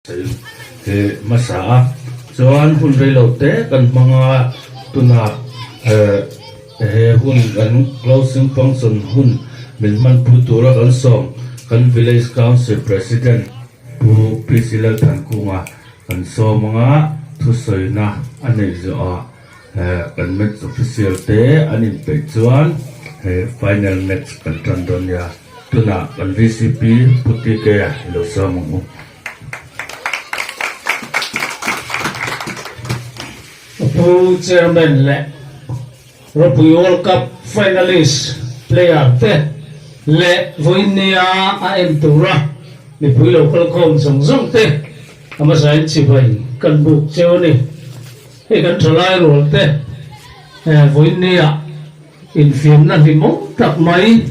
He hmasa a chuan hun reilo te kan hmang a tunah he hun kan closing function hun min hmanpui tura kan sawm kan village council president Pu PC Lalthankunga kan sawm anga thusawina a neih zawhah kan match official te an inpeih chuan he final match kan tan dawn nia tunah kan VCP Pu TK a ilo sawm ang u. Pu Chairman leh Ropui World Cup finalist player te leh vawiinnia a en tura mipui lo kalkhawm zawng zawng te a hmasain chibai kan buk cheu a ni. Hei kan thalai rual te vawiinnia infiamna hlimawm tak mai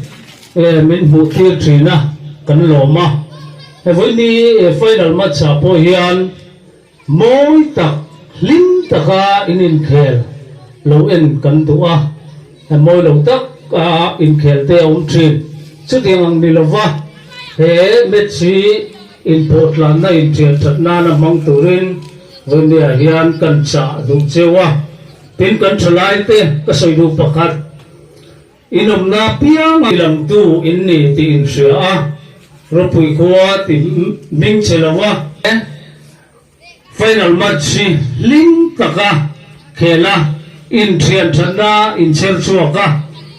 min hmuh tir thin a, kan lawm a. He vawiinni final match ah pawh hian mawi tak, hlim taka in inkhel lo en kan duh a, mawi lo tak a inkhel te a awm thin. Chutiang ang ni lova he match hi inpawhtlanna inṭhian ṭhat nana hmang turin vawiinniah hian kan chah duh cheu a. Tin, kan ṭhalaite ka sawi duh pakhat, inawmna pianga lamtu in ni tih inhria a, ropui khua ti hming che lo a. Final match hi hlim taka khel a, inthian thatna inchher chhuak a,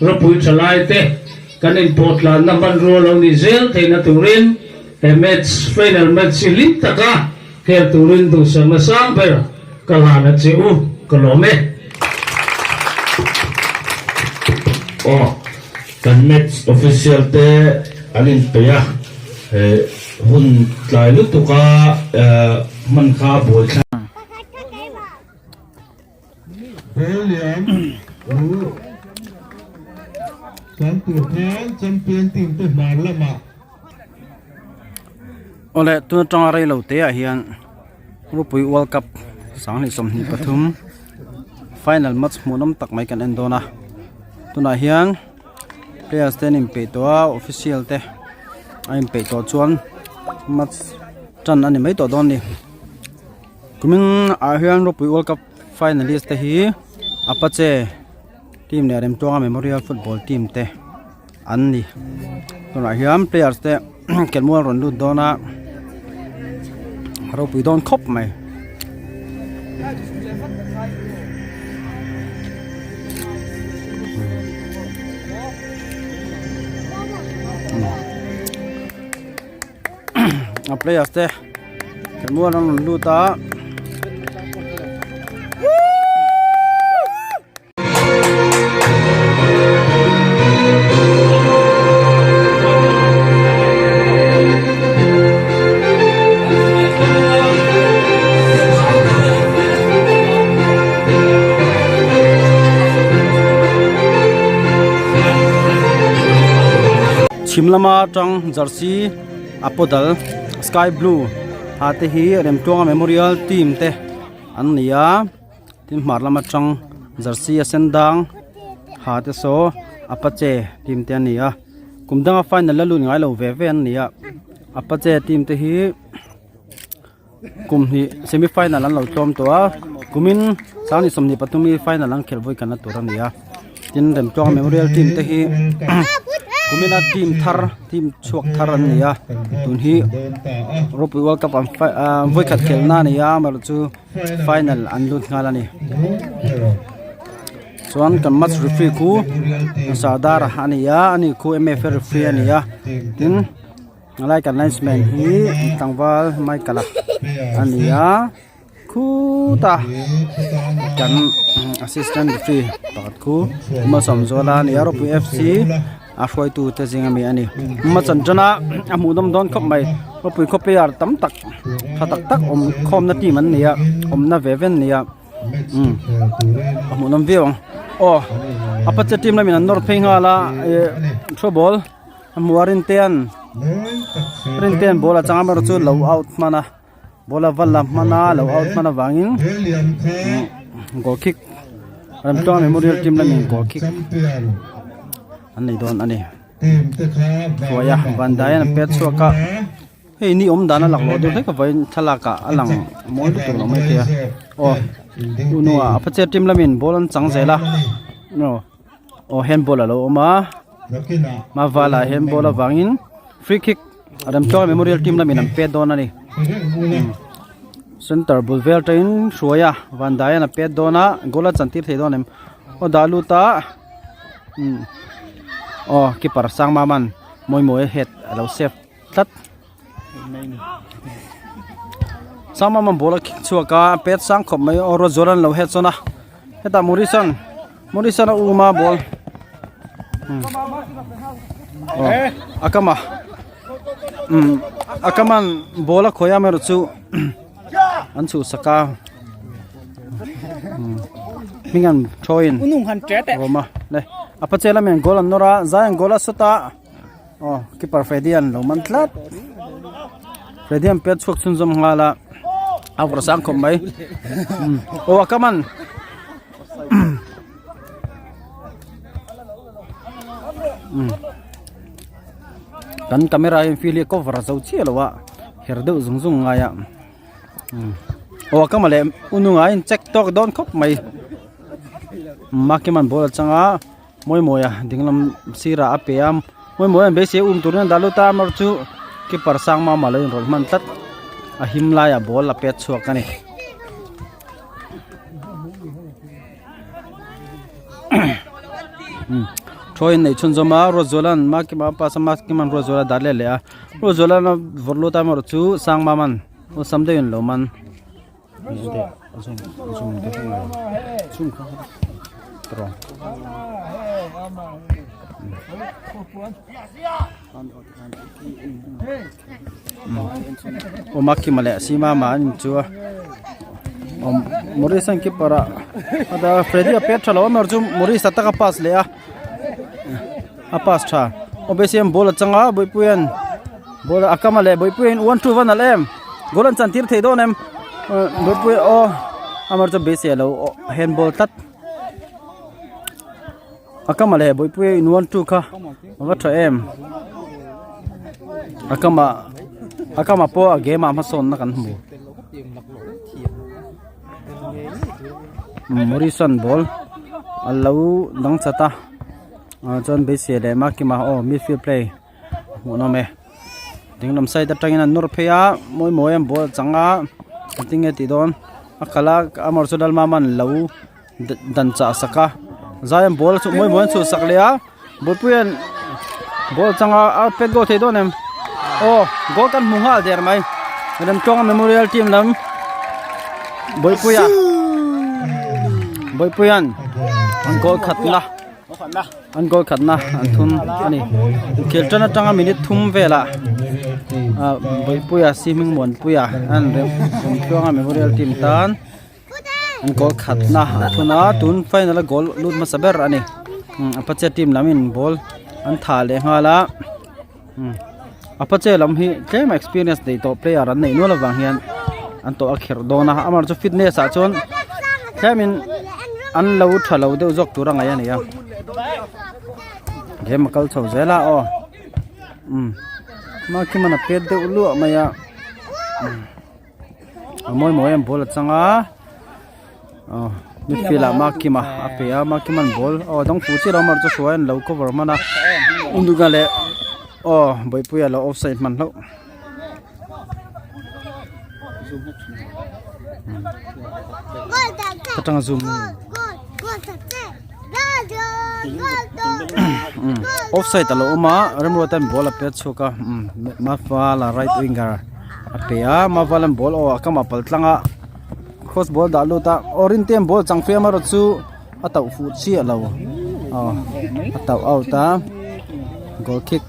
ropui thalaite kan inpawhtlanna hmanrua lo ni zel theihna turin he match final match hi hlim taka khel turin duhsakna sang ber ka hlan a che u, ka lawm e. Aw, kan match official te an inpeih a, Hun tlai lutuk a hman kha buai thlak. Awle tun atanga rei lo te ah hian Rupui World Cup 2023 final match hmuhnawm tak mai kan en dawn a tunah hian. Players te an inpeih tawh a official te a inpeih tawh chuan match tan a ni mai tawh dawn a ni kumin ah hian ropui world cup finalist te hi apache team leh remtuanga memorial football team te an ni tunah hian players te kelmual rawn lut dawn a ropui dawn khawp mai. A players te kelmual an rawn lut a. Chhim lama tang jersey a paw dal sky blue ha te hi Remtluanga memorial team te an ni a. Tin hmar lam atang jersey a sen dang ha te saw apache team te an ni a kum danga final la lut ngai lo ve ve an ni a apache team te hi kum hnih semi final an lo tlawm tawh a kumin 2023 hi final an khelh vawi kanna tur a ni a tin remtluanga memorial team te hi kumina team thar team chhuak thar an ni a tun hi ropui world cup an vawi khat khelhna a ni a amaherawh chu. Final an lut nghal a ni chuan kan match referee khu Sardar a ni a ani khu M_F referee a ni a tin helai kan linesman hi tlangval Michael-a a ni a khutah kan assistant referee pakhat khu Malsawmzuala a ni a Rawpui F_C a hruaitu te zing ami a ni ma chan tan a a hmuh nawm dawn khawp mai khawpui khaw player tam tak tha tak tak awm khawm na team an ni a awm na ve ve an ni a umm a hmuh nawm viau ang aw a pache team lamin an nawr phei nghal a ih throw ball a hmu a rintea'n rintea'n ball a chang a amaherawhchu lo out hman a ball a va la hman a lo out hman avangin goal kick Remtluanga memorial team lamin goal kick an nei dawn a ni hruai a van daiin a pet chhuak a. Hei ni awm dan a laklawh deuh hlek avangin thlalak ah a lang mawi lutuk lo mai thei a aw unua a phache team lamin ball an chang zel a aw handball alo awm a mavala handball avangin free kick Remtluanga memorial team lamin an pet dawn a ni center bul vel atangin hruai a van dai an a pet dawn a goal a chantir thei dawn em aw dah lut a aw keeper Sangmaman mawi mawi a head alo save. tlat Sangmama ball a khik chhuak a pet sang khawp mai aw Rawzuala an lo het sawn a hetah Morrison Morrison a um a ball aw a kam a umm a kaman ball a khawi a amaherawh chu an chhuhsak a hming an thawiin a awm a le a pache lamin goal an nawr a zai an goal a sawt a. Aw keeper Freddy an lo man tlat Freddy an pet chhuak chhunzawm nghal a a vawrh sang khawp mai aw a kam an kan camera hian feel hi a cover zo chiah lo a her deuh zung zung ngai a aw a kam ah leh u nunga in check tawk dawn khawp mai makiman ball a chang a. Mawi mawi a dinglam sirah a pe a mawi mawi an beisei um turin an dah lut a amaherawh chu keeper sang mama lo inrawlh hman tlat a him laiah ball a pet chhuak a ni. Thaw in neih chhunzawm a Ruatzuala'n Makima a pass a Makima'n Ruatzuala a dah let leh a Ruatzuala'n a vawrh lut a amaherawh chu sang mama'n awlsam deuhin lo man. Umakima leh Simama an inchu a Maurice an keeper ah a Freddy a pet tha lo a amaherawh chu Maurice a taka pass leh a a pass tha obviously an ball a chang a Bawihpuia'n ball a kam a leh Bawihpuia'n 1 2 va nalh em goal an chan tir thei dawn em Bawihpuia aw amaherawh chu beisei alo handball tlat a kam a leh Bawihpuia'n 1 2 kha a va tha em a kam ah a kam ah pawh a game ah hmasawn na kan hmu Morrison ball a lo dang chat a. Ah chuan beisei leh Makima aw midfield play hmuh nawm e dinglam side atangin an nawr phei a mawi mawi an ball a chang a engtin nge tih dawn a kal a amaherawh chu Lalmama an lo dan chah sak a zai an ball chu mawi mawi an chhuh sak leh a Bawlpuia'n ball a chang a a pet goal thei dawn em aw goal kan hmu nghal der mai Remtluanga memorial team lam Bawlpuia Bawlpuia'n an goal khat na. An goal khatna an thum a ni. Inkhel tan atanga minute thum velah ah Bawihpuia si hming Muanpuia an rem Remtluanga Memorial team tan an goal khatna an thun a tun final a goal lut hmasa ber a ni. Umm Apache team lamin ball an tha leh nghal a umm Apache lam hi tlem a experience nei tawh player an neih nual avang hian an tawh a kherh dawn a amaherawhchu chu fitness ah chuan tlemin an lo tha lo deuh zawk tur a ngaih a ni a game a kal chho zel a aw umm Makimana pet deuh luah mai a a mawi mawi an ball a chang a aw midfield ah Makima a pe a Makima'n ball aw a dang fuh chiah lo amaherawhchu chu hruai an lo cover hman a Unduga leh aw Bawihpuia lo offside hman hlauh. Ka tanga zoom offside alo awm a Remruata in ball a pet chhuak a Mavala right winger a pe a Mavala in ball aw a kam ah pal tlang a cross ball dah lut a aw Rintea'n ball chang fiam erawh chu a tauh fuh chiah lo aw a tauh out a goal kick.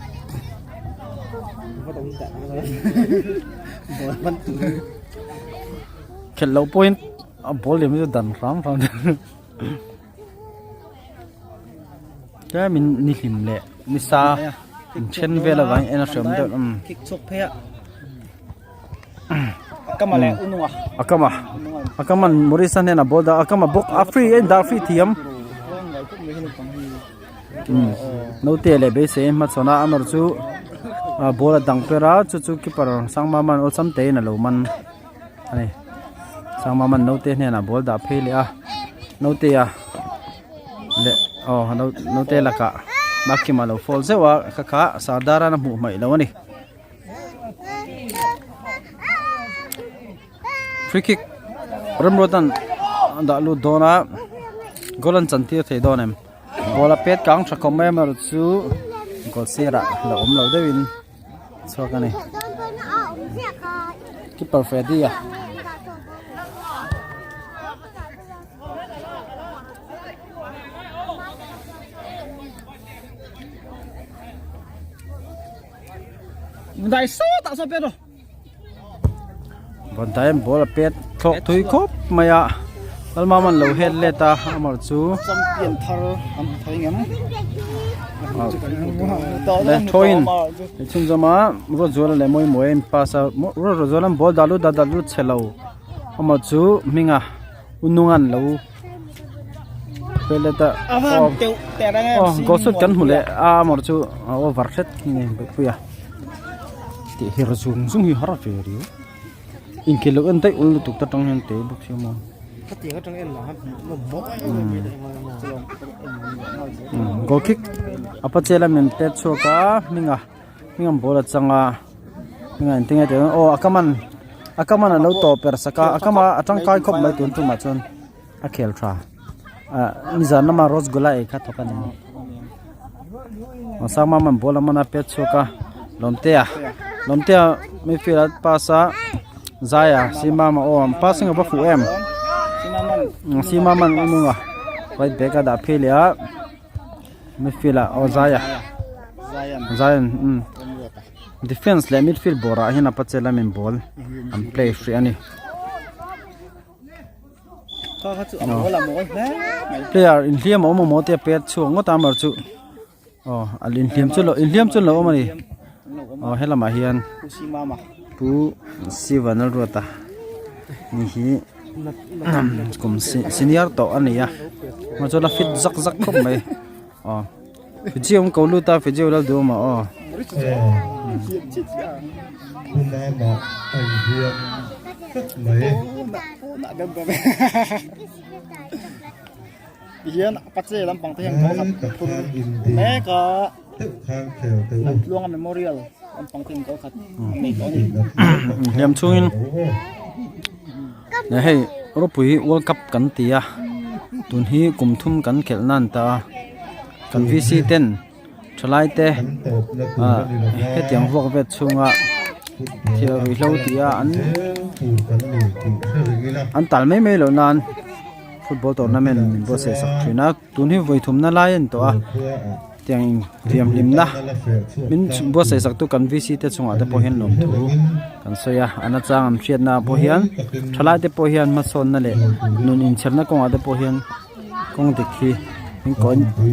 Khelh loh pawhin a ball liam hi chu dan hram hram tlemin ni hlim leh ni sa inthen vel avangin en a hreawm deuh umm a kam a a kam an Morris-a hnenah ball dah a kam a bawk a free a indah free thiam umm naute leh beisei a hmachhawn a amaherawhchu. Ah ball a dang per a chu chu keeper Sangmama'n awlsam tein a lo man a ni Sangmama'n naute hnenah ball dah phei leh a naute a leh aw naute lakah Makima a lo fall zeuh a kha kha Sardar-a'n a hmuh hmaih lo a ni. Free kick Remruata'n a dah lut dawn a goal an chan tir thei dawn em ball a pet kang tha khawp mai amaherawh chu goal sirah la awm lo deuhin chhuak a ni keeper Freddy a. Vantaiin ball a pet thlawk thui khawp mai a Lalmam an lo head let a amah chu leh thawiin chhunzawm a Ruatzuala leh Mawimawia in pass a Ruatzuala ball dah lut dah lut chhe lo amah chu hminga U Nungan lo pet a aw goal shoot kan hmu leh a amah chu a over hret a ni Bawihpuia tih her zung zung hi har ve riau inkhel loh en daih ul lutuk ta tang hian te bawk sia maw goal kick a pachel a min pet chhuak a hminga hminga ball a chang a hminga engtin nge tih aw a kaman a kaman a lo tawp per sak a a kama a tangkai khawp mai tun tumah chuan a khel tha ah nizan lama rose gola ei kha thawk a ni aw sangma man ball a man a pet chhuak a lawmtea lawmtea midfield a pass a zaia sima aw an passing a va fuh em sima man u nunga right back a dah phei leh a midfield ah aw zaia zaian umm defence leh midfield bawrah hian a pachel a min ball an play hrih a ni. Player inhliam a awm amaw te a pet chhuak ngawt a amaherawh chu aw a inhliam chu inhliam chu an lo awm a ni aw helamah hian pu Sivan Lalruata ni hi kum senior tawh a ni a amaherawh chu a la fit zak zak khawp mai aw. Fiji awm ko lut a Fiji lal duh awm a aw. Hliam chhungin hei ropui world cup kan ti a tun hi kum thum kan khelh nan ta a. Kan VC ten thalai te ah hetiang vuak vet chhunga thil ruihhlo tih a an an tal mai mai loh nan football tournament min buatsaih sak thin a tun hi vawi thumna lai a ni tawh a tiang in thianghlimna min buatsaih sak tu kan VC te chungah te pawh hian lawmthu kan sawi a a nachang an hriatna ah pawh hian thalai te pawh hian hmasawnna leh nun inchherna kawngah te pawh hian. Kawng dik hi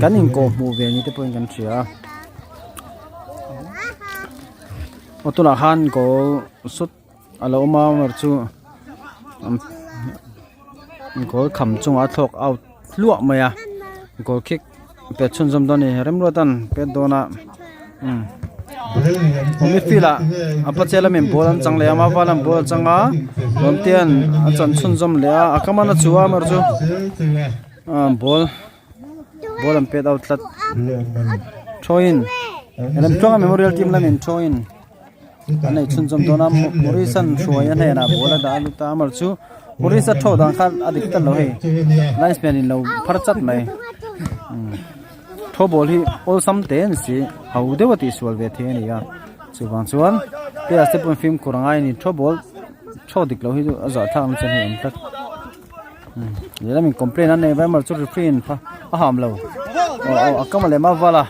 kan inkawh hmuh ve ni te pawhin kan hria a aw tunah khan goal sut a lo awm a amaherawh chu goal kham chungah a thlawk out hluah mai a goal kick pet chhunzawm dawn a ni Remruata'n pet dawn a umm midfield ah a pachel lamin ball an chang leh a Mavala an ball a chang a Lawmtea'n a chan chhunzawm leh a a kam a chu a amaherawh chu ah ball ball an pet out tlat thawin Remtluanga memorial team lamin thawin an nei chhunzawm dawn a Maurice an hruai a hnenah ball a dah a lut a amaherawh chu Maurice a thawh dan kha a dik tlat lo hei linesman in lo phar chat mai. Thaw ball hi awlsam te an si ho deuh a tihsual ve thei a ni a chuvang chuan players te pawhin fimkhur a ngai a ni thaw ball thaw dik loh hi chu a zah thlak na chuan hei a awm tlat lehlam in complaint an nei vai amaherawh chu referee in a ham lo aw aw a kam a lem a val a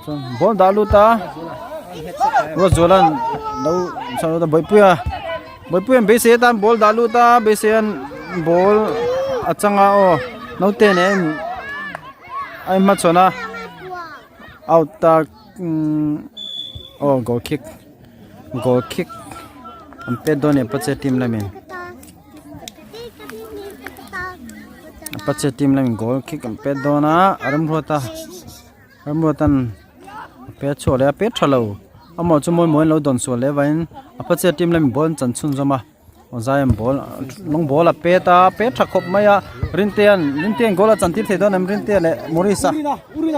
chuan ball dah lut a Ruatzuala'n lo chhan lut a Bawihpuia Bawihpuia'n beisei atan ball dah lut a beiseia'n ball a chang a aw naute nen. A inhmachhawn a out ta umm aw goal kick goal kick an pet dawn a ni apache team lamin apache team lamin goal kick an pet dawn a a remruat a remruat an a pet chhuah leh a pet tha lo. Amaw chu mawi mawi an lo dawn sual leh avangin a pache team lami ball an chan chhunzawm a aw zaiam ball lawng ball a pet a pet tha khawp mai a Rintea'n Rintea'n goal a chan tir thei dawn em Rintea leh Maurice-a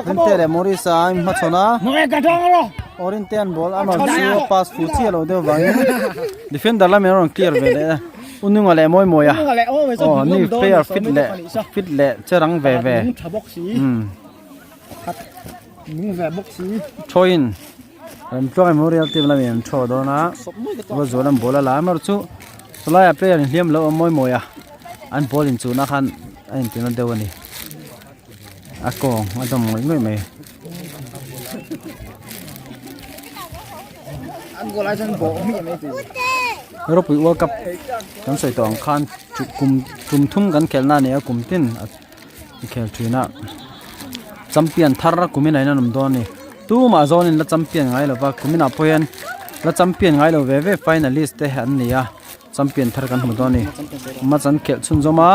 Rintea leh Maurice-a a inhmachhawn a aw Rintea'n ball a nawr chu a pass fuh chiah lo deuh avangin defender lamin a rawn clear ve leh a Ununga leh Mawimawia aw ni player fit leh fit leh che rang ve ve umm. Thawiin Remtluang Memorial team lamin an thaw dawn a Ruatzual an ball a la amaherawh chu chulaiah player inhliam lo a mawi mawi a an ball inchuhna khan a intina deuh a ni a kawng a dawm ngawih ngawih mai. Ropui World Cup kan sawi tawh ang khan kum tum thum kan khelhna a ni a kum tin a inkhel thin a champion thar kumin ah hian an awm dawn a ni tumah zawn in la champion ngai lova kumin ah pawh hian la champion ngai lo ve ve finalist te an ni a champion thar kan hmu dawn a ni match an khelh chhunzawm a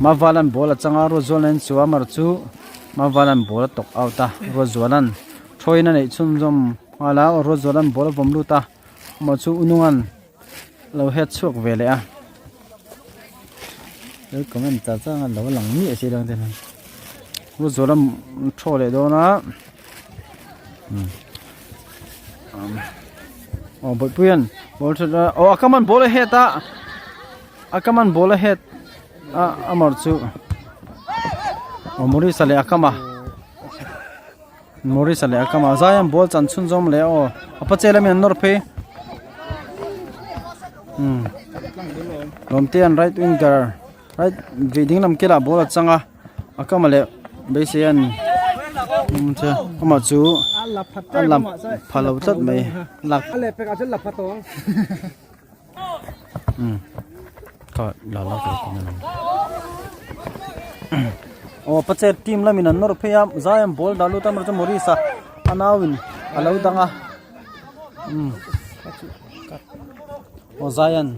Mavalan ball a chang a Ruatzuala'n chu a mar chu Mavalan ball a tawk out a Ruatzuala'n thawiin a neih chhunzawm nghal a Ruatzuala'n ball a vawm lut a amah chu Ununga'n lo het chhuak ve leh a lo comment char char anga lo lang miah si lo te hian Ruatzuala'n thaw leh dawn a aw Bawihpuia'n ball that a aw a kaman ball a het a. A kaman ball a het a amar chu aw Maurice a leh a kama Maurice a leh a kama zaian ball chan chhunzawm leh aw a pache lami an nawr phei umm Lawmtea'n right winger right vei ding lam kilah ball a chang a a kama leh beiseia'n amah chu a la pha lo tlat mai lak. Aw pache team lamin an nawr phei a zai an ball dah lut a amaherawhchu Maurice a a nauin a lo dang a umm aw zai an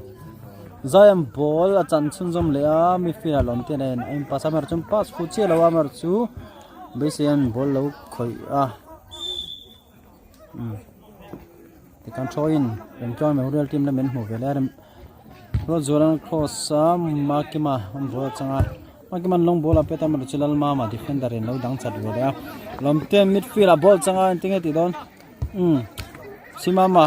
zai an ball a chan chhunzawm leh a midfield ah lawm te nen a in pass a amaherawhchu pass fuh chiah lo a amaherawhchu beisei an ball lo khawih a. Tikhan thawiin Remtluang Memorial team lam in hmuh ve leh a rem Ruatzuala'n cross a Makima an ball a chang a Makima'n long ball a pet a amaherawhchu Lalmama defender in lo dang chat ve leh a Lawmtea'n midfield ah ball chang a engtin nge tih dawn umm Simama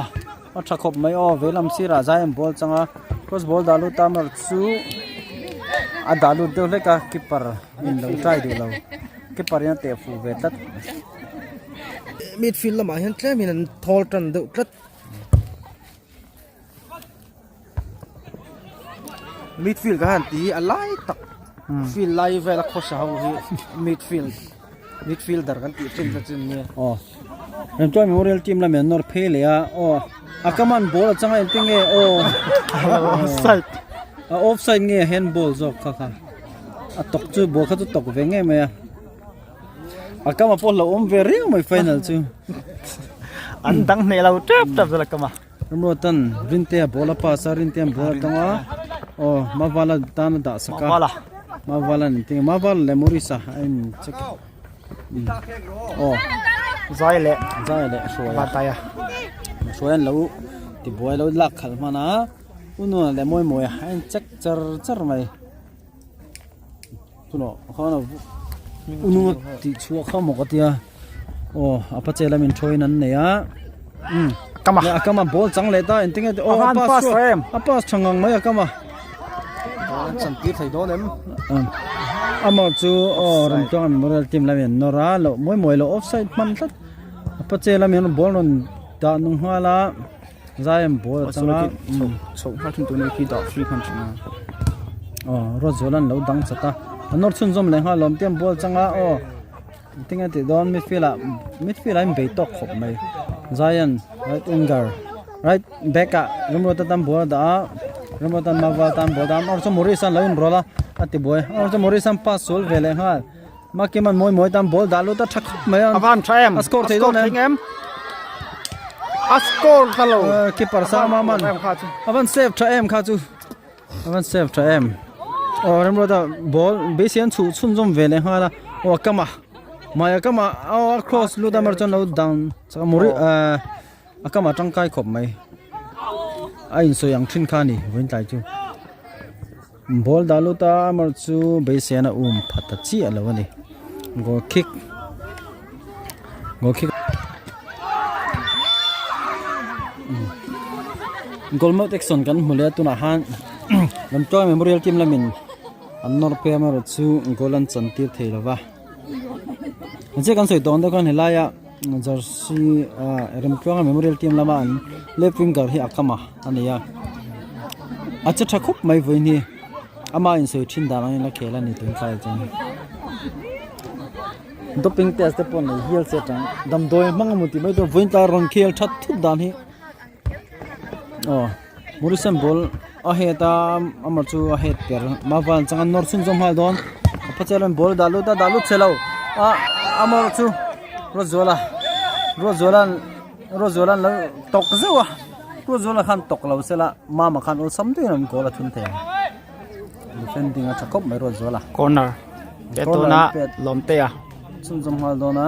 a tha khawp mai aw veilam sirah zai an ball chang a cross ball dah lut a amaherawhchu a dah lut deuh hlek a keeper in lo try duh lo keeper in a teh fuh ve tlat. Midfield lamah hian tlemin an thawl tan deuh tlat. Midfield ka han ti hi a lai tak field lai vela khawsa ho hi midfield midfielder kan tih thin te chu nia. Aw Remchuan Memorial team lam hian nawr phei leh a aw a kaman ball a changa engtin nge aw Offside a offside nge handball zawk kha kha a tawk chu ball kha chu tawk ve ngei mai a. A kama pawh hlauh awm ve riau mai final chu. An dang hneh lo tep tep zawk a kama. Ramruatan Rintea ball a pass a Rintea ball a tawng a aw Mavala tan a dah sak a Mavala Mavala an inting a Mavala leh Maurice a a in check aw Zai leh Zai leh Hruaia Vantaia Hruaia an lo tibuai lo lak khalh hman a Ununa leh Mawimawia a in check char char mai. Tunah khan a ununga tih chhuah kha maw ka tia aw a pache lamin thawiin an nei a umm kama a kama ball chang leh ta engtin nge aw a pass a pass tha ngang mai a kama ball an chan tir thei dawn em amah chu aw Remtluanga memorial team lamin an nawr a loh mawi mawi loh offside hman tlat a pache lamin ball rawn dah nung nghal a. Zai an ball a chang a chho nghal thin tuna khi dah free khan thin a aw Ruatzuala an lo dang chat a a nawr chhunzawm leh nghal lawm te an ball chang a aw tinge tih dawn midfield ah midfield ah in bei tawk khawp mai Zion right winger right back ah Remruata tan ball a dah a Remruata Maval tan ball a dah a amah chu Maurice an lo inrawlh a a ti buai amah chu Maurice an pass sul ve leh nghal. Makiman mawi mawi tan ball dah lut a tha khawp mai a. A van tha em? A score thei dawn em? A score ta lo. Keeper sa ma man. A van save tha em kha chu. A van save tha em. Aw Remruata ball basian chhu chhunzawm ve leh nghal a. Aw a kama. Maya kama aw a cross lut a mar chuan lo dang chak a muri eh a kama tangkai khawp mai a insawi ang thin kha a ni vawiin tlai chu ball dah lut a amar chu beisei an a um pha ta chiah lo a ni goal kick goal kick goal mouth action kan hmu leh a tunah han Lamtual memorial team lamin an nawr phei amaherawh chu goal an chan tir thei lova engche kan sawi tawh ang deuh khan helaia jersey ah Remtluanga memorial team lama an left winger hi a kam a a ni a a che tha khawp mai vawiin hi ama insawi thin dan angin a khel a ni tun tlaiah chuan doping test te pawh nei hial se atang damdawi hmang emaw tih mai tur vawiin tlai rawn khel that thut dan hi. Aw Morrison ball a head a amah chu a head per Mavan changa nawr chhun zawm nghal dawn a phaw chiah hian ball a dah lut a dah lut chhe lo a amah chu Ruatzuala Ruatzuala'n Ruatzuala'n lo tawk zeuh a Ruatzuala khan tawk lo sela Mama khan awlsam deuhin an goal a thun thei ang defending a tha khawp mai Ruatzuala corner te tuna Lawmtea chhun zawm nghal dawn a.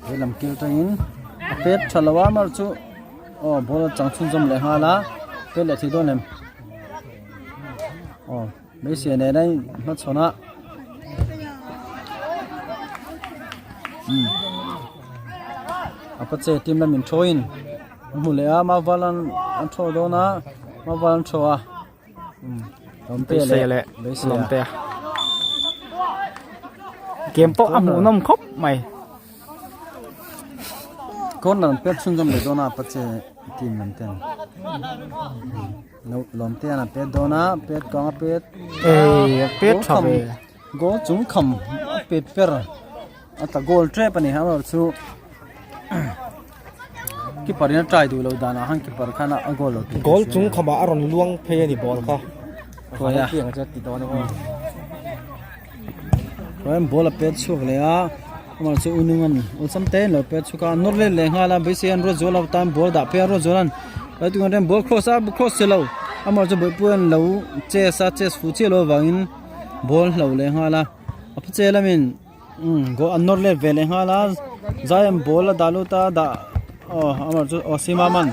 He lam kil tangin a pet tha lo a mar chu aw ball a chang chhunzawm leh nghal a pet leh thei dawn em aw hmeichhia nen a in hmachhawn a umm a pache team lamin thawiin a hmu leh a Mauvalan an thaw dawn a Mauval an thaw a. Beisei leh Lawmtea game pawh a hmuhnawm khawp mai corner an pet chhunzawm leh dawn a pache team lam ten Lawmtea an pet dawn a pet kawng a pet ei a pet tha ve goal chung kham a pet per a tla goal tep a ni amaherawh chu keeper in a try duh loh danah khan keeper khan a goal lo tih goal chung khamah a rawn luang phei a ni ball kha Khawi a khawi ball a pet chhuak leh a amaherawh chu unung a ni awlsam te in lo pet chhuak a an nawr let leh nghal a beisei an ruat zual lo tan ball dah phei a ruat zual an ball cross a cross che lo amaherawh chu bawihpui an lo chess a chess fuh chiah lo avangin ball hlo leh nghal a a phe che lamin umm goal an nawr let ve leh nghal a zaian ball a dah lut a dah aw amaherawh chu aw sima man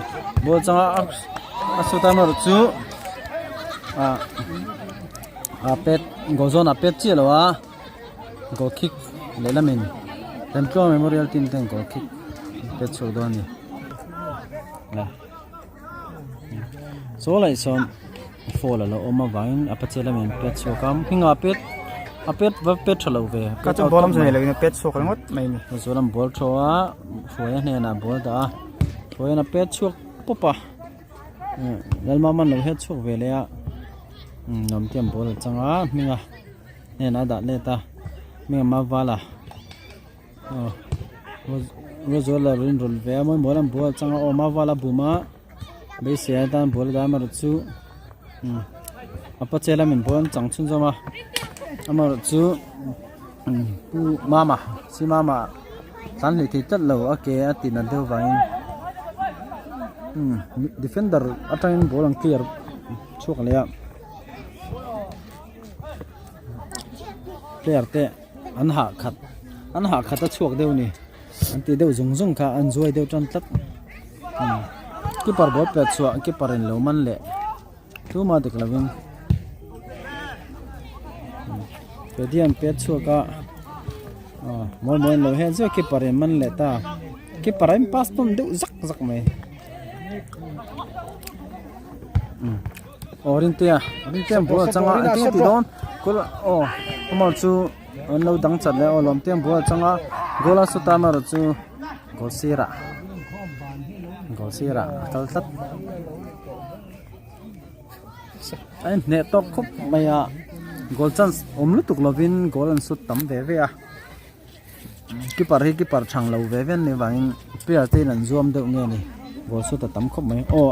ball changa a shoot a amaherawh chu ah a pet goal zawn ah pet chiah lo a goal kick lehlamin Remtluang memorial team ten goal kick pet chhuak dawn a ni. Chaw laih sawn fall a lo awm avangin a pache lamin pet chhuak a hmingah pet a pet va pet tha lo ve ka chu ball awmze nei lovin a pet chhuak ringawt mai a ni chu lam ball thaw a hruaia hnenah ball dah a hruaia'n a pet chhuak pawp a Lalmama an lo het chhuak ve leh a Lawmtea'n ball a chang a hminga hnenah a dah let a hminga Mavala. Aw Rozuala rawn rawn ve a mawi mawi lam ball chang a awm a vala bum a beisei atan ball a dah amaherawh chu umm a pache lamin ball an chang chhunzawm a amaherawh chu umm pu mama si mama tlan hlei thei tlat lo a ke a tih nat deuh vangin umm defender atangin ball an clear chhuak leh a player te. An hah khat an hah khat a chhuak deuh a ni an tih deuh zung zung kha an zuai deuh tan tlat umm keeper ball pet chhuah keeper in lo man leh tluma dik lovin ready an pet chhuak a aw mawi mawi an lo hen zeuh a keeper in man leh ta keeper ah in pass tawn deuh zak zak mai umm. Aw Rintea Rintea an ball a chang a engtin a ti dawn goal aw amah chu an lo dang chat leh a aw Lawmtea an ball a chang a goal a sawta amaherawh chu goal sirah goal sirah a kal tlat a inhneh tawk khawp mai a goal chance awm lutuk lovin goal an sut tam ve ve a keeper hi keeper chhang lo ve ve an nih vangin player te in an zuam deuh nge ni goal shoot a tam khawp mai aw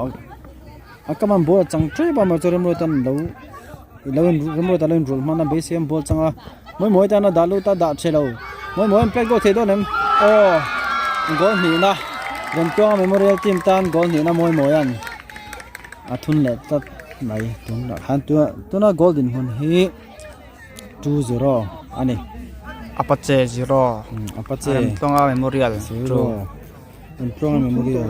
a kam an ball a chang tep a mahse remruat an lo lo in remruat a lo inrawlh hman a beisei an ball chang a mawi mawi tan a dah lut a dah tha lo mawi mawi an play goal thei dawn em aw goal hnihna Remtluanga memorial team tan goal hnihna mawi mawi an a thun leh tlat mai tunah khan tuna goal dinhmun hi. 2-0 a ni. Apache 0 Apache Remtluanga Memorial 2. Remtluanga Memorial.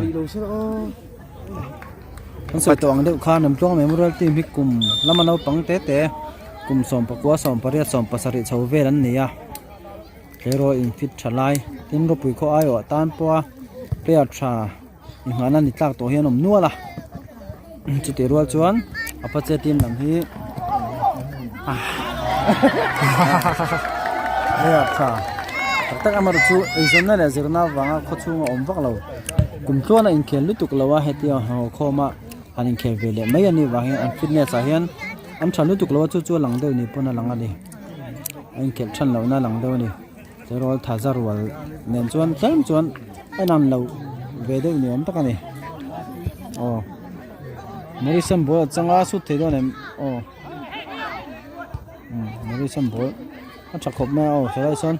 Kan sawi tawh ang deuh khan Remtluanga Memorial team hi kum lama naupang te te kum 19 18 17 chho vel an ni a. Tleirawl infit tha lai tin ropui khaw aiawh tan pawha player tha inghahna ni tlak tawh hian a awm nual a chutih rual chuan apache team lam hi player tha tak tak amaherawh chu eizawnna leh zirna avanga khaw chhunga awm vak lo kum tluan a inkhel lutuk lo a hetiang haw khawm a han inkhel ve leh mai a nih vang hian an fitness ah hian an tha lutuk lo a chu chu a lang deuh ni pawn a lang a ni. A inkhelh than lohna a lang deuh a ni tleirawl tha za rual nen chuan tlem chuan en ang lo ve deuh ni awm tak a ni aw Morrison ball a chang a sut thei dawn em aw umm Morrison ball a tha khawp mai a aw helaiah sawn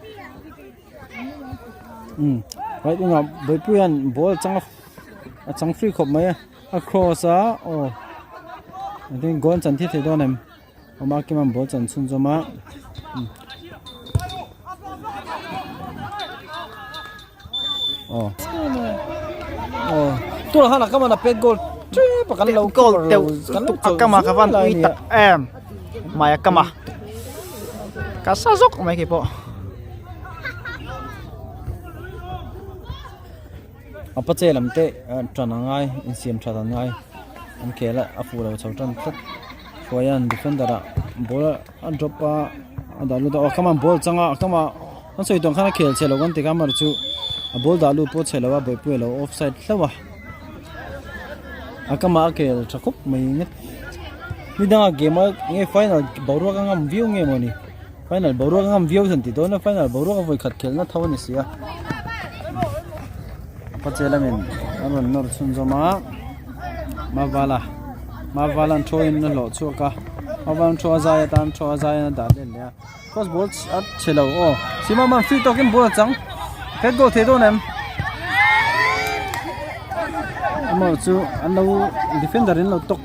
umm right wing ah Buipuia'n ball a chang a a chang free khawp mai a a cross a aw goal an chan thei thei dawn em. Awma kiman ball chan chhun zawm a aw aw tunah khan a kaman a pet goal tep a kan lo goal cover teuh lo kan lo a kama ka van pui tak em mai a kama ka sa zawk mai khi pawh a pache lam te tan a ngai insiam that an ngai an khel a a fuh lo chho tan tlat hruaia'n defender ah ball a drop a a dah lut a aw khaman ball a chang a a kama an sawi tawng khan a khel chhe lo kan ti kha amaherawh chu a ball dah lut pawh chhe lo a bawihpui a lo offside hlauh a a kama a khel tha khawp mai nge ni danga game a nge final boruak a ngam viau nge mawni final boruak a ngam viau zan ti dawn a final boruak a vawi khat khelhna tho a ni si a pache lamin a rawn nawr chhunzawm a mavala mavala an thu in a hlawh chhuak a mavala an thu a zai atan thu a zai a dah let leh a cross ball a chhe lo aw sima man free tawkin ball a chang pet goal thei dawn em amaherawh chu an lo defender in lo tawk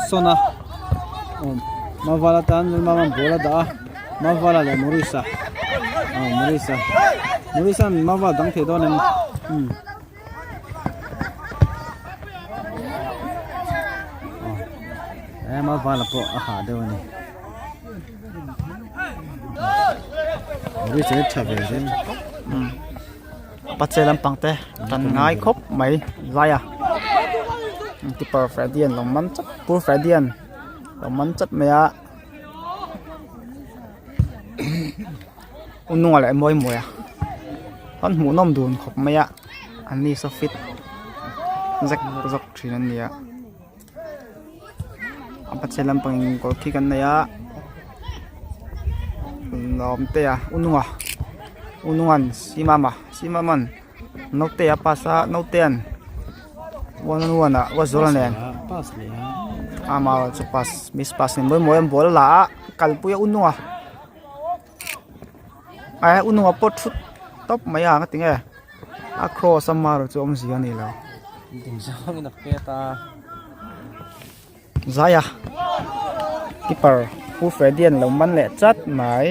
sawn a aw mavala tan mavala ball a dah a mavala leh Maurice-a aw Maurice-a Maurice-a'n mavala dang thei dawn em umm aw e mavala pawh a hah deuh a ni Maurice-a hi tha ve zel umm pache lampang te tan ngai khawp mai lai a keeper Freddy-a'n lo man chawt pu Freddy-a'n lo man chawt mai a. U nunga leh mawi mawi a an hmuh nawm dun khawp mai a an ni saw fit zek zawk thin an ni a a pache lampang in kawr khi kan nei a lawm te a u nunga u nunga'n simama simama'n naute a pass a naute an one on one ah Ruatzuala nen ama chu pass miss pass ni mawi mawi an ball a la a kalpui a u nunga eh u nunga pawh thut tawp mai a nga tinge a cross a mar chu awmzia a ni lo zai a keeper pu Freddy an lo man leh chat mai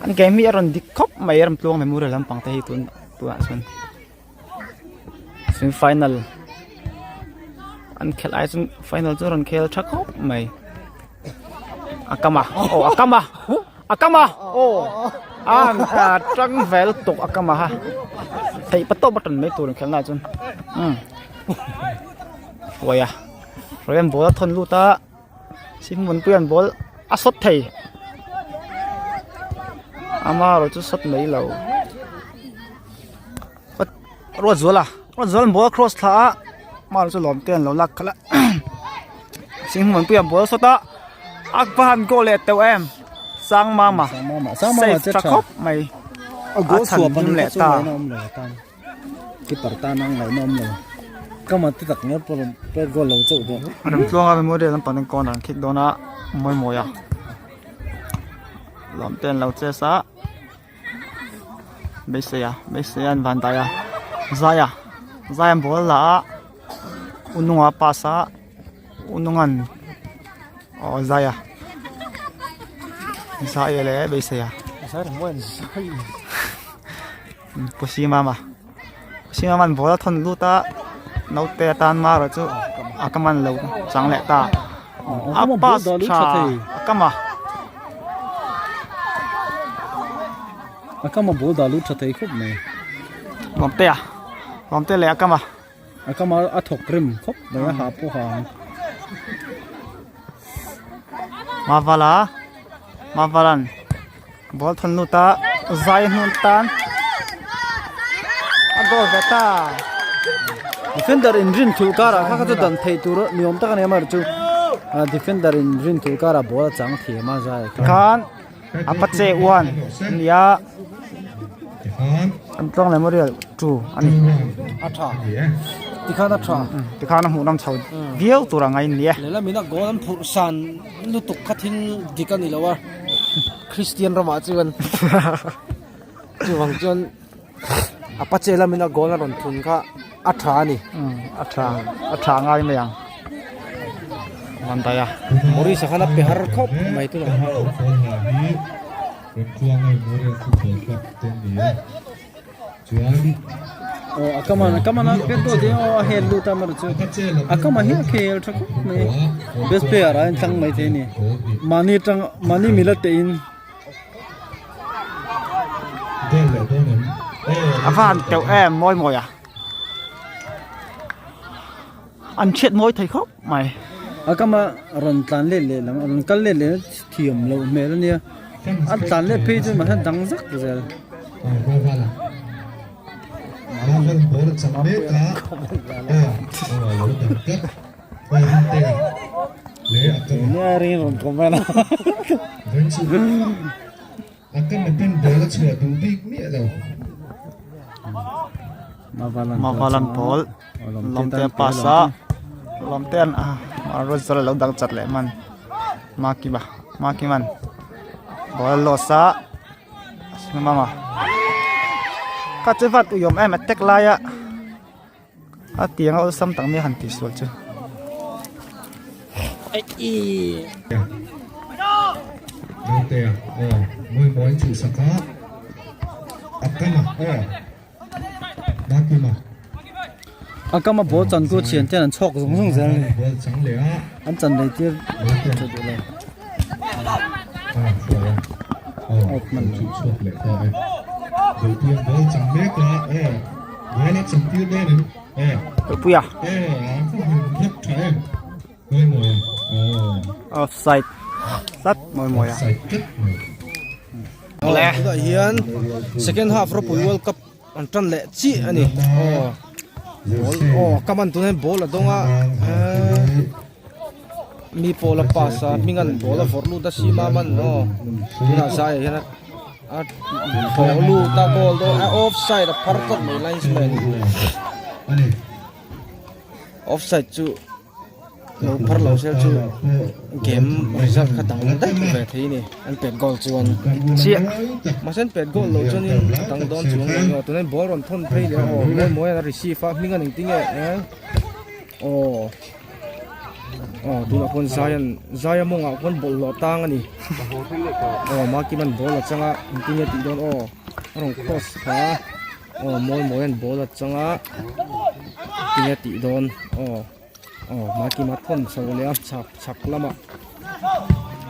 an game hi a rawn dik khawp mai a ramtluang memorial lampang te hi tun tunah chuan semi final an khelh ai chuan final chu a rawn khel tha khawp mai a kam a aw a kam a a kam a aw an tang vel tawk a kam a ha theih pa tawp a tan mai tur khelh na chuan umm huai a hruaian ball a thawn lut a Simhmunpui an ball a sawt thei ama erawh chu sawt mai lo Ruatzuala Ruatzuala ball a cross thla a ama erawh chu lawm te an lo lak khalh a Simhmunpui an ball a sawt a a va han goal leh teuh em Sangmama save tha khawp mai a chhan hlim leh ta. Keeper tan a ngaihna awm lo. Ka mat te tak ngawt pawh pet goal lo chauh pawh. Remtluanga memorial lampang ten corner an khik dawn a mawi mawi a lawm te an lo chess a beisei a beisei a an van dai a zai a zai an ball la a u nunga pass a u nunga'n aw zai a. Zai le beisei a. Pu Simama Pu Simama'n ball a thawn lut a naute atan mara chu a ka man lo chang leh ta a pass tha a kam a. A kam a ball dah lut tha thei khawp mai. Lawmtea Lawmtea leh a kam a. A kam a a thawk rim khawp mai a ha pawh ha ang. Mavala Mavalan ball thawn lut a zai hnun tan a goal ve ta. Defender in rin thulh karah kha kha chu dan theih tur ni awm tak a ni a amaherawhchu defender in rin thulh karah ball a chang thiam a zai kha. Khan Apache 1 a ni a an tluang memorial 2 a ni. A tha tikhan a tha tikhan a hmuh nawm chho viau tur ang a in ni e. Lehlam in a goal an phurh san lutuk kha thil dik a ni lo a Christian ramah chuan chuvang chuan Apache lamin a goal a rawn thun kha a tha a ni. A tha a tha ngai mai ang Mandai a. Maurice a khan a pe har khawp mai tunah. Aw a kama a kama na pet dawt hi aw a hel lut a amaherawh chu a kama hi a khel tha khawp mai best player ah a intlang mai thei a ni mahni tang mahni mila te in. A van teuh em mawi mawi a an chhiat mawi thei khawp mai. A kama rawn tlan let leh lam rawn kal let leh thiam loh hmel a nia a tlan let phei chu mahse dang zak zel. Nia ring rawn comment a. Mavalan pawl lawmte a pass a lawmte an a Ruatzala lo dang chat leh hman Makima Makiman ball a loss a mama ka che vat uiawm em attack laia. A tiang a awlsam tak mai a han tih sual chu. A kama ball chan chu thian ten an chhawk zung zung zel a ni an chan lei tir tha duh lo. Puia offside tlat mawi mawi a le tunah hian second half ropui world cup an tan leh chiah a ni aw ball aw ka man tunah hian ball a dawng a mi pawl a pass a hming an ball a vawrh lut a sima man aw tunah zaiah hian a. A thaw lut a ball dawn a offside a phar tlat mai linesman offside chu lo phar lo sel chu game result kha dang daih ve thei a ni an pet goal chuan chiah mahse an pet goal lo chuanin a dang dawn chuang lo nia tunah ball rawn thawn phei leh aw mawi mawi a receive a hming a ning tinge aw. Aw tunah khuan Zion Zaia mawngah khuan bawlhhlawh tang a ni aw Makiman ball a chang a engtin nge tih dawn aw a rawn cross kha aw mawi mawian ball a chang a engtin nge tih dawn aw aw Makima thawn chho leh a chhak chhak lamah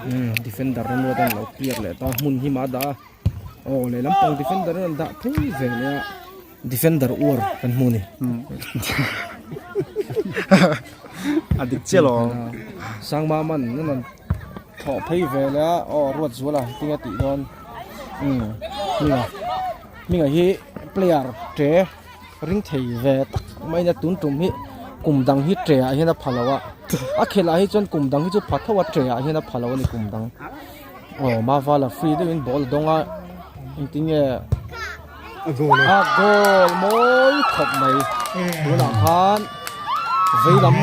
umm defender rawng an lo clear leh ta hmun hi mah a dah a aw lehlam pang defender an rawn dah phei ve leh a. Defender uar kan hmu ni. A dik chiah lo. Sangma man nan an thawh phei ve leh a aw ruat zual a tinge tih dawn. Umm hminga hminga hi player tre ring thei ve tak mai na tun tum hi kum dang hi tre ah hian a pha lo a a khelh ah hi chuan kum dang hi chu pha tho a tre ah hian a pha lo a ni kum dang. Aw Mavala free deuhin ball a dawng a engtin nge. A goal mawi khawp mai tunah khan vei lam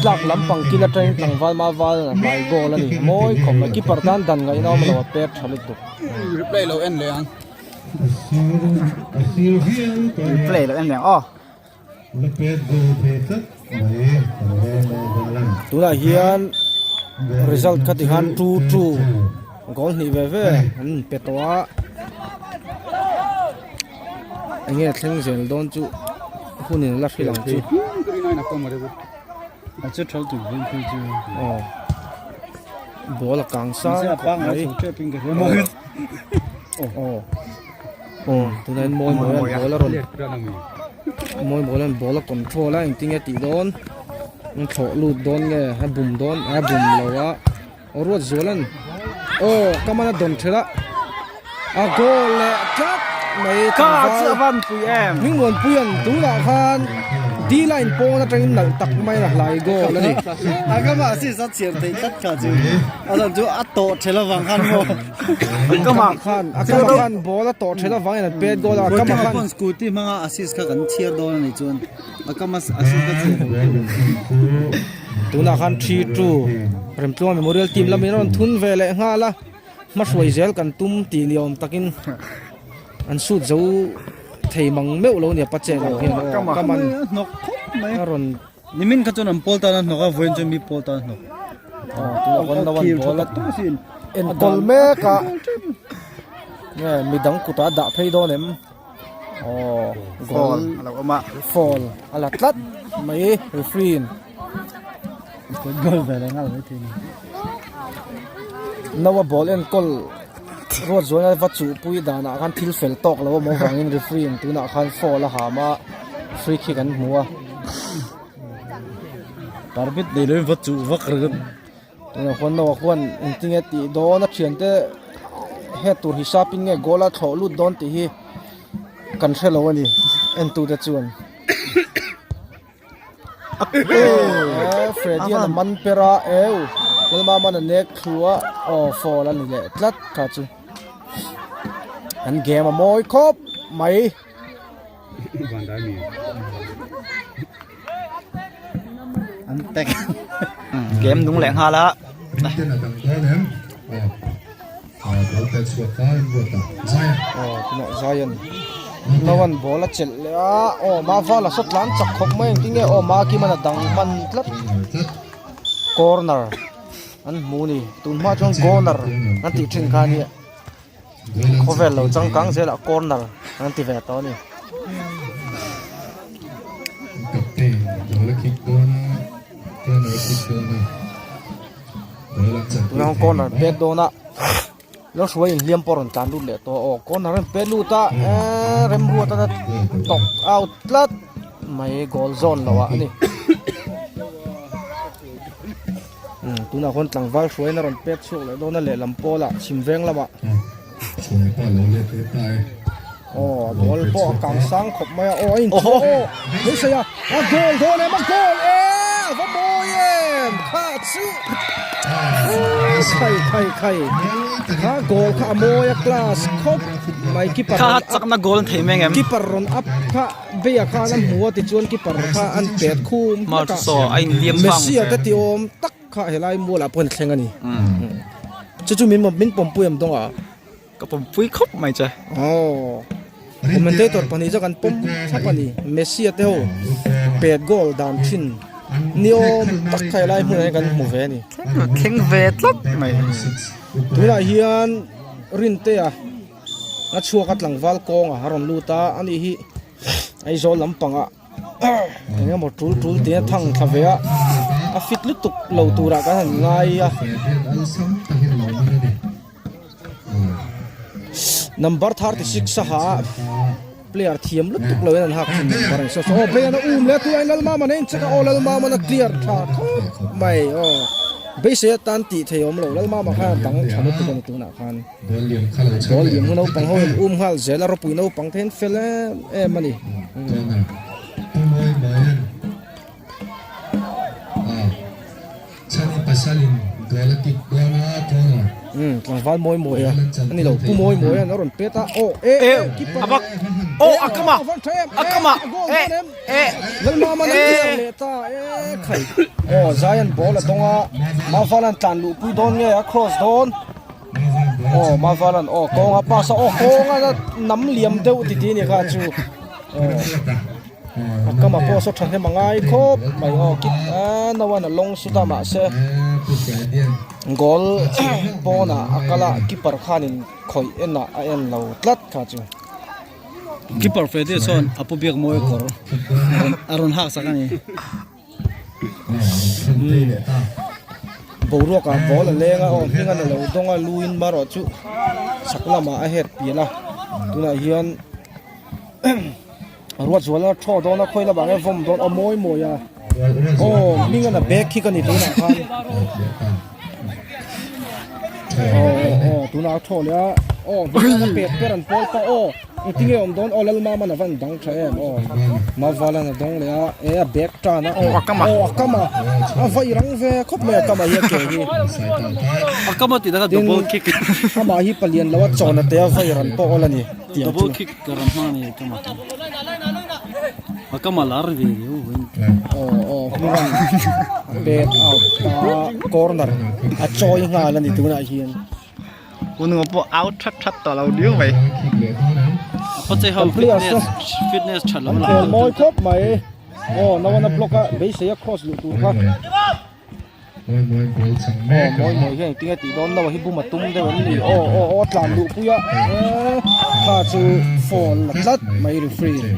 tlak lampang kil atangin tlangval ma val a hmai goal a ni mawi khawp mai keeper tan dan ngaihna awm lo a pek tha lutuk. Replay lo en leh ang. Replay lo en leh ang aw. Tunah hian result kha tikhan 2-2. Goal hnih ve ve an inpe tawh a. Enge thleng zel dawn chu hunin la hrilh ang chu. Aw ball a kang sang khawp mai. Aw aw tunah hian mawi mawi an ball a rawn mawi mawi an ball a control a engtin nge tih dawn an thlawh lut dawn nge a bum dawn a bum lo a. Aw ruat zual an aw ka man a dawn thelh a a goal leh tlat mai Ka chu a van pui em. Hmingmuanpui an tunah khan D line pawn atangin nalh tak mai a hlai goal a ni. A ka mah si sa chhiar thei tlat kha chu a zan chu a tawh thelh avang khan maw. A kamah khan a kamah khan ball a tawh thelh avangin an pet goal a a kamah khan. Scooty hmanga assist kha kan chhiar dawn a nih chuan a kama assist kha chhiar Tunah khan 3-2 Remtluanga Memorial team lamin a rawn thun ve leh nghal a, hmahruai zel kan tum tih ni awm takin an shoot zo thei mang meuh lo nia pa chet ang hian aw ka man hnawk khawp mai a rawn nimin kha chuan an pawl tan a hnawk a vawiin chuan mi pawl tan a hnawk aw tunah khawn lo an ball a enkawl mek a nge midang kutah a dah phei dawn em. Aw goal a lo awm a foul a la tlat mai referee in goal ve leh nghal mai thei ni Noah ball enkawl ruat zuala va chuhpui danah khan thil fel tawk lo a awm avangin referee in tunah khan foul a ham a free kick an hmu a permit nei lovin va chuh vak ringawt tunah khuan Noah khuan engtinge tih dawn a thiante he tur hisap in nge goal a thlawh lut dawn tih hi kan hre lo a ni entute chuan eh Freddy an a man per a eu Lalmama an a nek thlu a aw foul a ni leh tlat kha chu an game a mawi khawp mai. An tek. Game nung leh nghal a. Aw tunah Zion Noan ball a chelh leh a aw Mavala saw tlan chak khawp mai engtin nge aw Makiman a dang hman tlat corner an hmu a ni tun hma chuan corner an tih thin kha a nia. Khawvel lo changkang zelah corner an ti ve tawh a ni. Tunah corner pet dawn a lo hruai inhliam pawh a rawn tlan lut leh tawh aw corner a rawn pet lut a eee remruat a tawk out tlat mai goal zawn loh ah a ni. Tunah khuan tlangval hruaiin a rawn pek chhuak leh dawn a lehlam pawlah chhim veng lamah aw a goal pawh a kang sang khawp mai a aw a inchhuah aw beisei a a goal dawn em a goal e a va mawi em kha chu khai khai khai kha goal kha a mawi a class khawp mai keeper kha chakna goal an thei mai ang em keeper rawn up kha Beia khan a hmu a tichuan keeper kha an pet khum hlek a, Messi a te ti awm tak kha helai mualah pawh an thleng a ni. Chu chu min min pawmpui am dawng a. Ka pawmpui khawp mai che. Aw. Commentator pahnih chu kan pawm thlap a ni. Messi a te ho pet goal dan thin ni awm tak kha helai hmunah hian kan hmu ve a ni. Thleng ve tlat mai. Tunah hian Rintea. A chhuak a tlangval kawng a rawn lut a ani hi Aizawl lampangah eng emaw tul tul tih a thang thla ve a a fit lutuk lo turah kan han ngai a number 36 a ha a player thiam lutuk lo in an hak thin number ang saw aw Beian a um leh a tunah hian Lalmama nen check a aw Lalmama a clear tha khawp mai aw beisei atan tih thei awm lo Lalmama khan a dang tha lutuk a ni tunah khan. Ball liam hu naupang ho in um nghal zel a ropui naupang te hian fel em em a ni. Um tlangval mawi mawi a ani lo pu mawi mawi an a rawn pet a aw e e keeper aw a kama a kama e e Lalmama an clear leh ta e khai aw Zion ball a dawng a Mavalan tlan luh pui dawn nge a cross dawn Aw Mavalan aw kawnga pass a aw kawnga nam liam deuh ti ti ni kha chu aw. A kama pawh saw thahnem a ngai khawp mai aw kip a no-an a lawng sut a mahse goal pawnah a kal a keeper khanin khawih enah a en lo tlat kha chu. Keeper Freddy chuan a pu biak mawi kawr a rawn hak sak a ni. Boruak ah ball a leng a aw hming a lo dawng a luin marawh chu chhak lamah a het pial a tunah hian ruat zuala thaw dawn a khawi lamah nge vawm dawn aw mawi mawi a aw hming a bag khi ka ni tunah khan aw aw tunah a thaw leh a aw hming a pet ber an pawl ta aw. Engtinge awm dawn aw Lalmama'n a van dang tha em aw Mavalan a dawng leh a e a bag tan a aw a kam a aw a kam a a vaih rang ve khawp mai a kam ah hian ke hi a kam a tih tak a double kick amah hi palian lo a chawn a te a vaih ran pawh awl a ni tiang chu double kick ka rawn hmang a ni a kam a a kam a lar ve riau vawiin aw aw hmuran a pet out a corner a chawi nghal a ni tunah hian. Ununga pawh out that that tawh lo diau mai. Kan players fitness tha lo an khel mawi khawp mai. Aw nawana block a beisei a cross luh tur kha. Aw mawi mawi hian engtinge tih dawn lo a hi bum a tum deuh em ni. Aw aw aw tlan luh pui a kha chu foul la tlat mai referee.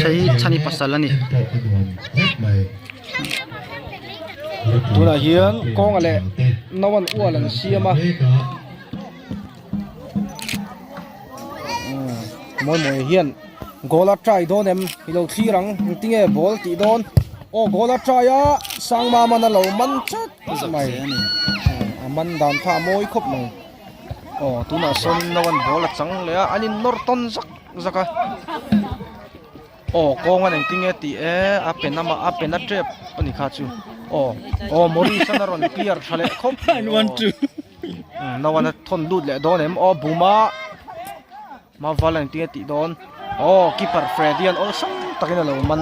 Thei chhani pasal a ni. Tunah hian kawnga leh no an ual an siam a mawi mawi hian goal a try dawn em i lo thlir ang engtinge ball tih dawn aw goal a try a sangmam an a lo man chat mai a man dan kha a mawi khawp mai aw tunah sawn no an ball a chang leh a an in nawr tawn zak zak a. Aw kawng an engtin nge tih e a pen a mah a pen a tep a ni kha chu aw aw Maurice an a rawn clear tha leh khawp mai aw no an a thawn lut leh dawn em aw buma Mavala engtin nge tih dawn aw keeper Freddy an awlsam takin a lo man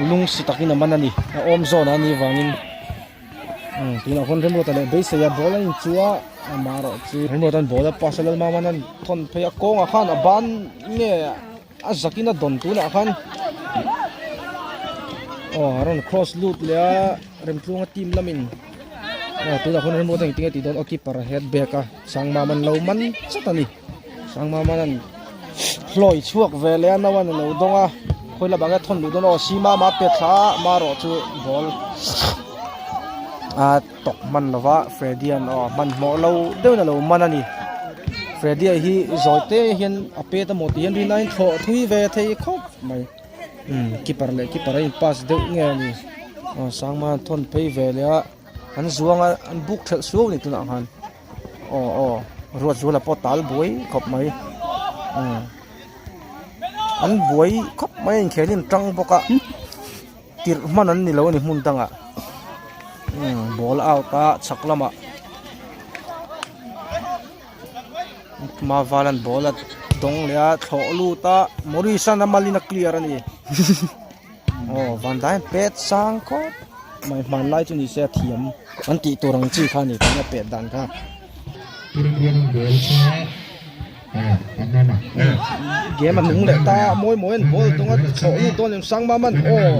lungsi takin a man a ni a awm zawn a nih vangin tunah khawn Remruata leh beisei a ball a inchu a amaherawhchu Remruata'n ball a pass a Lalmama'n a thawn phei a kawngah khan a ban nge. A zakin a dawn tunah khan aw a rawn cross lut leh a Remtluanga team lamin aw tunah khawn Remruat a engtinge tih dawn aw keeper a head back a Sangmam an lo man chat a ni Sangmam an hlawi chhuak ve leh a no an lo dawng a khawi lamah nge thawn luh dawn aw Simama a pet thla a marawh chu ball a tawk hman lova Freddy an aw hmanhmawh lo deuhin a lo man a ni Freddy a hi zawi te hian a pet amaw tih hian rin aiin thlawh thui ve thei khawp mai umm keeper leh keeper a in pass deuh nge a ni aw sangma an thawn phei ve leh a an zuang a an buk thelh suau a ni tunah khan aw aw Ruatzuala pawh tal buai khawp mai umm an buai khawp mai a inkhel hi an tang bawk a. Tirh hman an ni lo a ni hmun dangah umm ball out a chhak lamah Mavalan ball a dawng leh a thlawh lut a Maurice an a malin a clear a ni aw van dai pet sang khawp mai hmanlai chu ni se a thiam an tih tur ang chi kha a ni tuna pet dan kha. Game a nung leh ta mawi mawi an ball dawn a thlawh lut dawn em sang mam an aw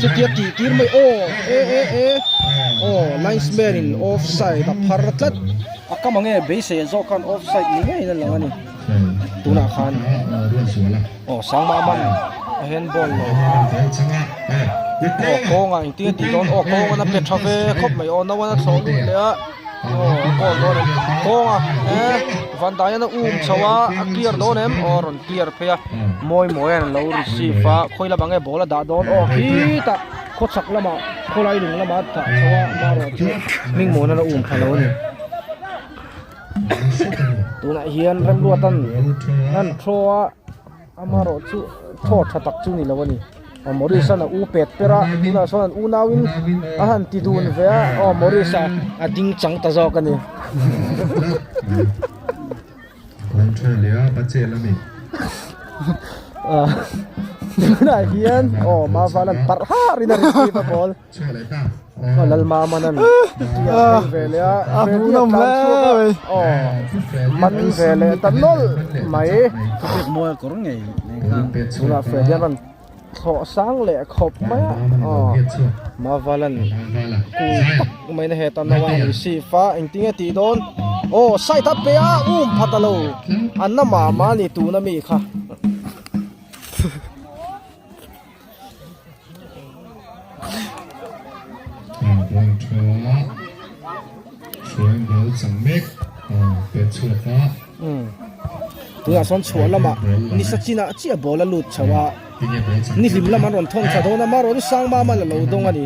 chutia tih tir mai aw e e e aw linesman in offside a phar tlat a kam ang e beisei zawk khan offside ni ngeiin a lang a ni tunah khan aw sang mam an a handball lo aw kawngah engtin a tih dawn aw kawng an a pe tha ve khawp mai aw no an a thlawh lut leh a. Aw a goal dawn em kawnga e van daian a um chho a a clear dawn em aw a rawn clear phei a mawi mawi an lo receive a khawi lamah nge ball a dah dawn aw khitah khawchhak lamah khawlai lung lamah a dah chho a amaherawh chu hming muan a um thla lo a ni tunah hian Remruatan an throw a. Amaherawh chu thaw tha tak chu ni lo a ni. Aw Maurice an a u pet per a, tunah sawn an unauin a han ti dun ve a, aw Maurice a a ding chang ta zawk a ni. Tunah hian aw Mavalan parh har in a receive a ball. Aw Lalmama'n an tia phei ve leh a Freddy a tlan chhuak a aw man ve leh ta nawlh mai. Tunah Freddy a rawn thlawh sang leh khawp mai a aw Mavalan kung tak maiin a heta no a receive a engtinge tih dawn aw side a pe a um pha ta lo a na mah mah a ni tuna mi kha. Tunah sawn chhuah lamah nisa chinah chiah ball a lut chho a, ni hlim lam an rawn thawn thla dawn a, amaherawh chu sang mam a la lo dawng a ni.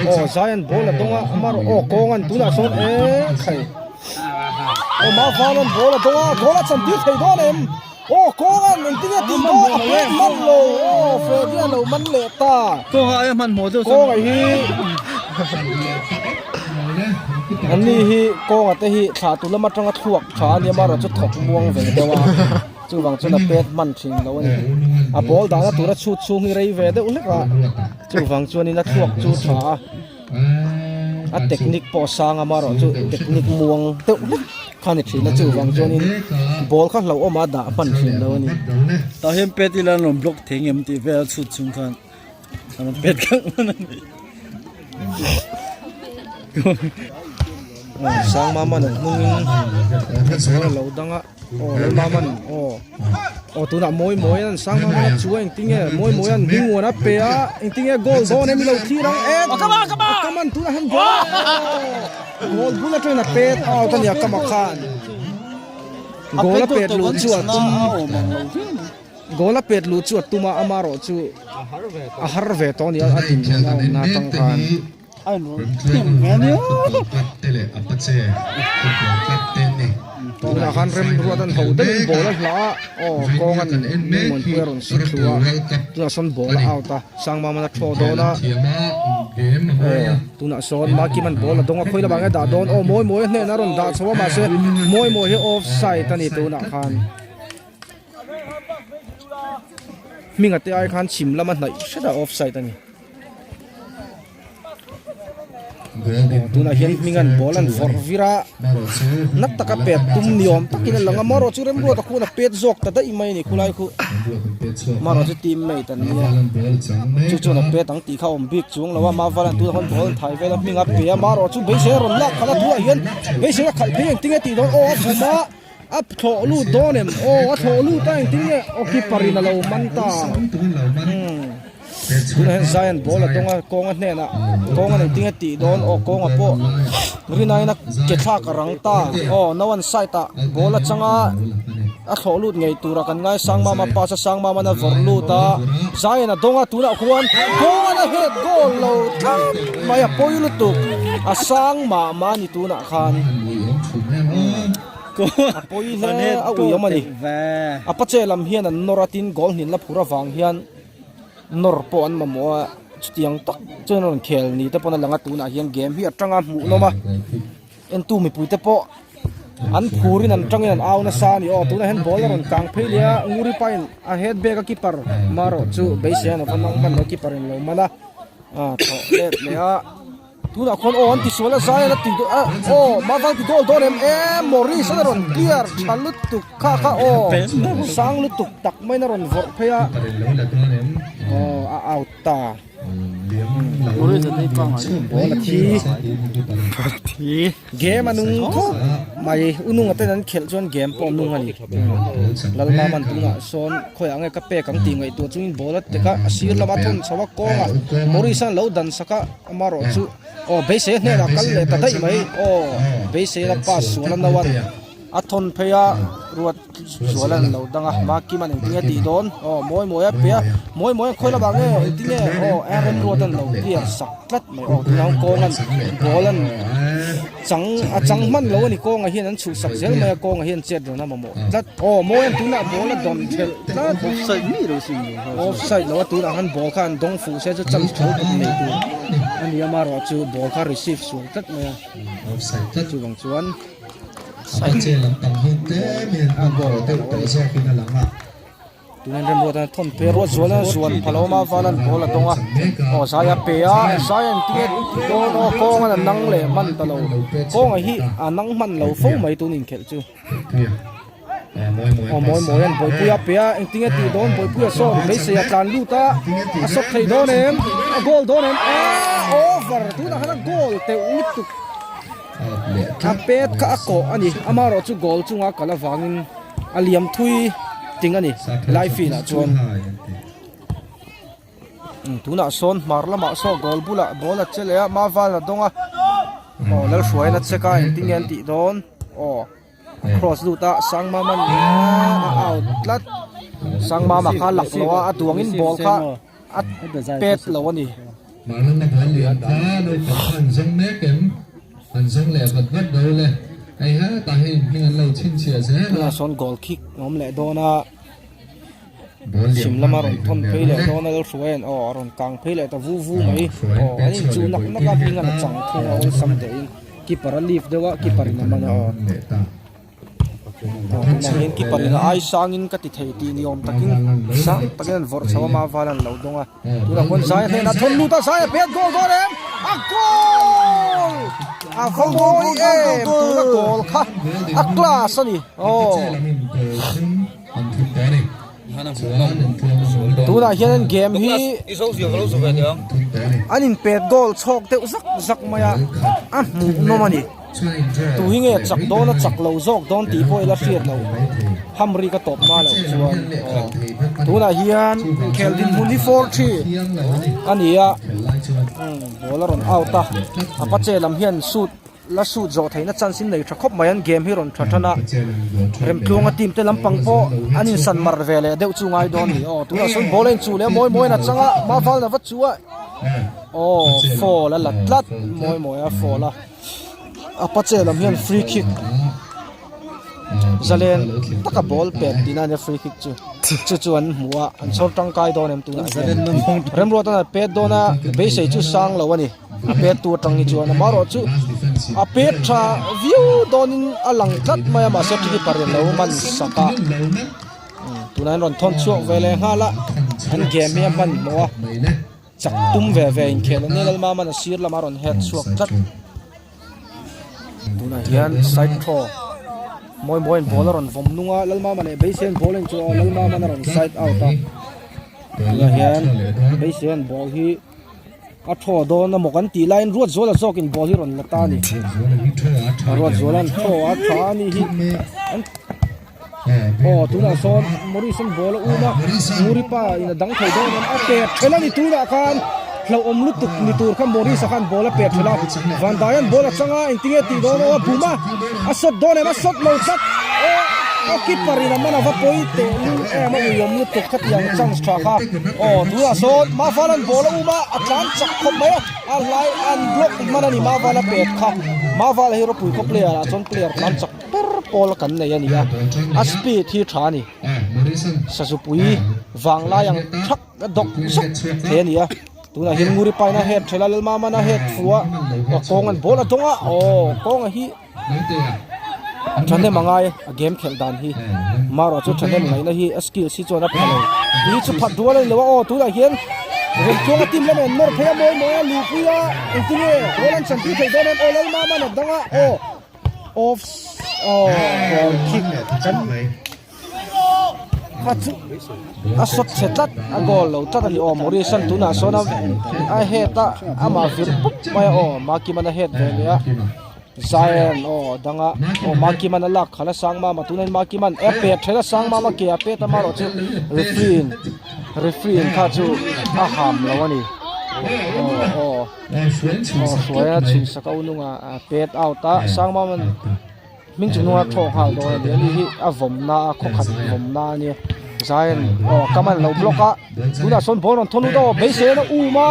Aw Zion ball a dawng a, amaherawh aw kawng an tunah sawn eng khai. Aw Mavala'n ball a dawng a, goal a chantir thei dawn em? Aw kawngan engtin nge tih dawn a pek man lo aw Freddy a lo man leh ta. Kawnga aia hmanhmawh deuh chuan. Kawnga hi Anni hi kawnga te hi thlah tu lam atanga thluak tha a nia marawh chu thawk muang ve deuh a chuvang chuan a pet hman thin lo a ni. A ball dahna tura chhut chhung hi rei ve deuh hlek a chuvang chuanin a thluak chu tha a. A technique pawh a sang a amaherawh chu technique muang deuh hlek kha a ni thin a chuvang chuanin ball kha hlauhawm a dah hman thin lo a ni. Tah hian pet ila an rawn block thei ngem tih vel a chhut chung khan an rawn pet khalh hman a ni. Sangmama'n an hnungin ball a lo dang a. Aw Lalmaman aw aw tunah mawi mawi an sang maman a chu a engtinge mawi mawi an hming uan a pe a engtinge goal dawn em ilo thlir ang e a kam an tunah hian goal goal bul atangin a pet out a nia kama khan goal a pet luh chu a tum goal a pet luh chu a tum a amarawh chu a har ve tawh a ni a din a awmna atang khan. Tunah khan remruat an ho deuhin ball a hlah a, aw kawng an Mingmuanpui a rawn sit thlu a, tunah sawn ball a out a, Sangmaman a thaw dawn a, aw tunah sawn Makiman ball a dawng a, khawi lamah nge a dah dawn, aw Mawimawi a hnenah a rawn dah chho a mahse Mawimawi hi offside a ni tunah khan. Hminga te ai khan chhim lama hnaih hret a offside a ni. Tunah hian hmingan ball an vawrh vir a, na taka pet tum ni awm takin a lang a, marawh chu Remruata khuan a pet zawk ta daih mai a ni khulai khu, marawh chu team mate an nia, chu chuan a pet ang tih kha a awm bik chuang lo a, Mavalan tunah khuan ball an thai vel a, hming a pe a, marawh chu beisei a rawn lak khalh a, tunah hian beisei a khalh phei engtin nge tih dawn aw a vum a. A thlawh lut dawn em? Aw a thlawh lut a engtin nge aw keeper in a lo man ta. Tunah hian Zion ball a dawng a kawnga hnenah kawnga engtin nge tih dawn aw kawnga pawh rinaiin a ke thlak a rang ta aw no one side ah ball a chang a a thlawh lut ngei tura kan ngai Sangmama pass a Sangmama a vawrh lut a Zion a dawng a tunah khuan kawnga a head goal lo tlat mai a pawi lutuk a sang mah mah a ni tunah khan. A pawi hle a ui awm a ni. A pache lam hian an nawr a tin goal hnin la phur avang hian nawr pawh an mamawh a chutiang tak chuan rawn khel ni te pawn a lang a tunah hian game hi a tanga hmuh nawm a entu mipui te pawh an phurin an tangin an au nasa a ni aw tunah hian ball a rawn kang phei leh a Nguri pain a head back a keeper marawh chu beisei an ava nang hman lo keeper in lo man a a thawh let leh a. Tunah khuan aw an tisual a zai a ti a aw Maval ti goal dawn em em Morris a rawn clear tha lutuk kha kha aw sang lutuk tak maiin a rawn vawrh phei a aw a out ta ball a thi game a nung khawp mai ununga ten an khelh chuan game pawh a nung a ni Lalmaman tunah sawn khawiah nge ka pek ang tih ngaihtuah chungin ball a tek a a sir lama thawn chho a kawnga Morris a lo dan sak a amarawh chu aw beisei a hnenah kal leh ta daih mai aw beisei a pass sual a no a a thawn phei a ruat sual an lo dang a Makim an engtin nge tih dawn aw mawi mawi a pe a mawi mawi a khawi lamah nge engtin nge aw Aaron ruat an lo clear sak tlat mai aw tunah kawngan ball an Chang a chang hman lo a ni kawnga hian an chhuh sak zel mai a kawnga hian chet rawn a mamawh tlat aw mawi an tunah ball a dawn thelh tlat Offside mi lo sin lo kha offside lo a tunah khan ball kha an dawng fuh se chu chance tho tuk nei tur a ni a marawh chu ball kha receive sual tlat mai a chuvang chuan a goal ta lo a ni. Tunin remruat a thawn phei a, ruat zual a zuan phal a awm a, Valan ball a dawng a, aw zai a pe a, zai an tinge dawn aw kawng a nang leh hman ta lo, kawnga hi a nang hman lo fo mai tun inkhelh chu. Aw mawi mawi an bawihpui a pe a, engtinge tih dawn bawihpui a sawn beisei a tlan lut a, a sawp thei dawn em, a goal dawn em, aaa over tunah khan a goal teuh lutuk a pet kha a kawh a ni, amaherawhchu goal chunga kal avangin. A liam thui ting a ni helai field ah chuan tunah sawn hmar lamah saw goal bulah ball a che leh a maval a dawng a aw lalhruaiin a check a engtin nge an tih dawn aw a cross lut a sangmama a out tlat sangmama kha a lak lo a a duangin ball kha a pet lo a ni. Tunah sawn goal kick a awm leh dawn a chhim lama rawn thawn phei leh dawn a Lalhruaia'n aw a rawn kang phei leh ta vu vu mai aw an inchuh nak nak a hming a la chang thung a awlsam deuhin keeper a lift deuh a keeper in a man a aw. Tunah hian keeper in a ai sangin ka ti thei tih ni awm takin sang takin an vawrh chho a maval an lo dawng a tunah khuan zai a hnenah thawn lut a zai a pet goal dawn em a goal a va mawi em tuna goal kha a class a ni aw tunah hian an game hi an in pet goal chhawk deuh zak zak mai a a hmuhnawm a ni. Tu hi nge chak dawn a chak lo zawk dawn tih pawh ila hriat loh hamri ka tawp hma loh chuan aw tunah hian inkhel dinhmun hi 4-3 a ni a ball a rawn out a a pache lam hian shoot la shoot zawh theihna chance in nei tha khawp mai an game hi rawn tha tan a remtluanga team te lampang pawh an insan mar ve leh deuh chu ngai dawn a ni aw tunah sawn ball a inchuh leh a mawi mawiin a chang a mavalna va chu a aw foul a la tlat mawi mawi a foul a. A pache lam hian free kick zalen taka ball pet tihna ania free kick chu chu chu an hmu a an chhawr tangkai dawn em tunah hian remruat an pet dawn a beisei chu sang lo a ni a pet tu atang hi chuan amaherawh chu a pet tha viau dawnin a lang tlat mai a mahse keeper in lo man sak a tunah hian rawn thawn chhuak ve leh nghal a an game hi a hmanhmawh a. Chak tum ve ve inkhel an ni Lalmama'n a sir lamah a rawn het chhuak tlat. Tunah hian side throw mawi mawiin ball a rawn vawm nung a, Lalmama leh Beiseia'n ball a inchuh a, Lalmama'n a rawn side out a. Tunah hian Beiseia'n ball hi a throw dawn emaw kan tih laiin Ruatzuala zawkin ball hi rawn la ta a ni. Ruatzuala'n throw a tha a nih hi. Aw tunah sawn Maurice an ball a um a Nguripa in a dang thei dawn em a pet thelh a ni tunah khan hlauhawm lutuk ni tur kha Maurice a khan ball a pet thelh a Vandai an ball a chang a engtinge tih dawn aw a bum a a shot dawn em a shot lo tlat aw a keeper in a man a va pawi teh lul em a uiawm lutuk khatiang chance tha kha aw tunah sawn Maval an ball a um a a tlan chak khawp mai a a hlai an block hman a ni Maval a pet kha Maval hi ropui khaw player ah chuan player tlan chak per pawl kan nei a ni a a speed hi tha a ni sazupui vanglai ang thak a dawk zawk thei a ni a tunah hian nguri paina a het thelh a lalmamana a het fu a aw kawng an ball a dawng a aw kawnga hi thahnem a ngai a game khelh dan hi marawh chu thahnem ngaihna hi a skills hi chuan a pha lo tui chu phat rual a ni lo a aw tunah hian Remtluanga team lamah an nawr phei a mawi mawi a luhpui a engtinge goal an chantir thei dawn em aw lalmamana a dang a aw. Off oh goal kick kan kha chu a shot chhe tlat a goal lo tlat a ni aw Maurice an tunah sawn a a head a amah vir pup mai a aw Makiman a head ve leh a Zion aw danga aw Makiman a lak khalh a sang mama tunah hian Makiman a pet then a sang mama ke a pet a marawh chu referee in referee in kha chu a ham lo a ni aw aw. Aw hruaia chhui sak a ununga a pet out a sangmam hming chu hnunga thaw nghal dawn a ni ani hi a vawmna a khaw khat vawmna a nia Zion aw kam an lo block a tunah sawn ball rawn thawn lut a aw beisei a um a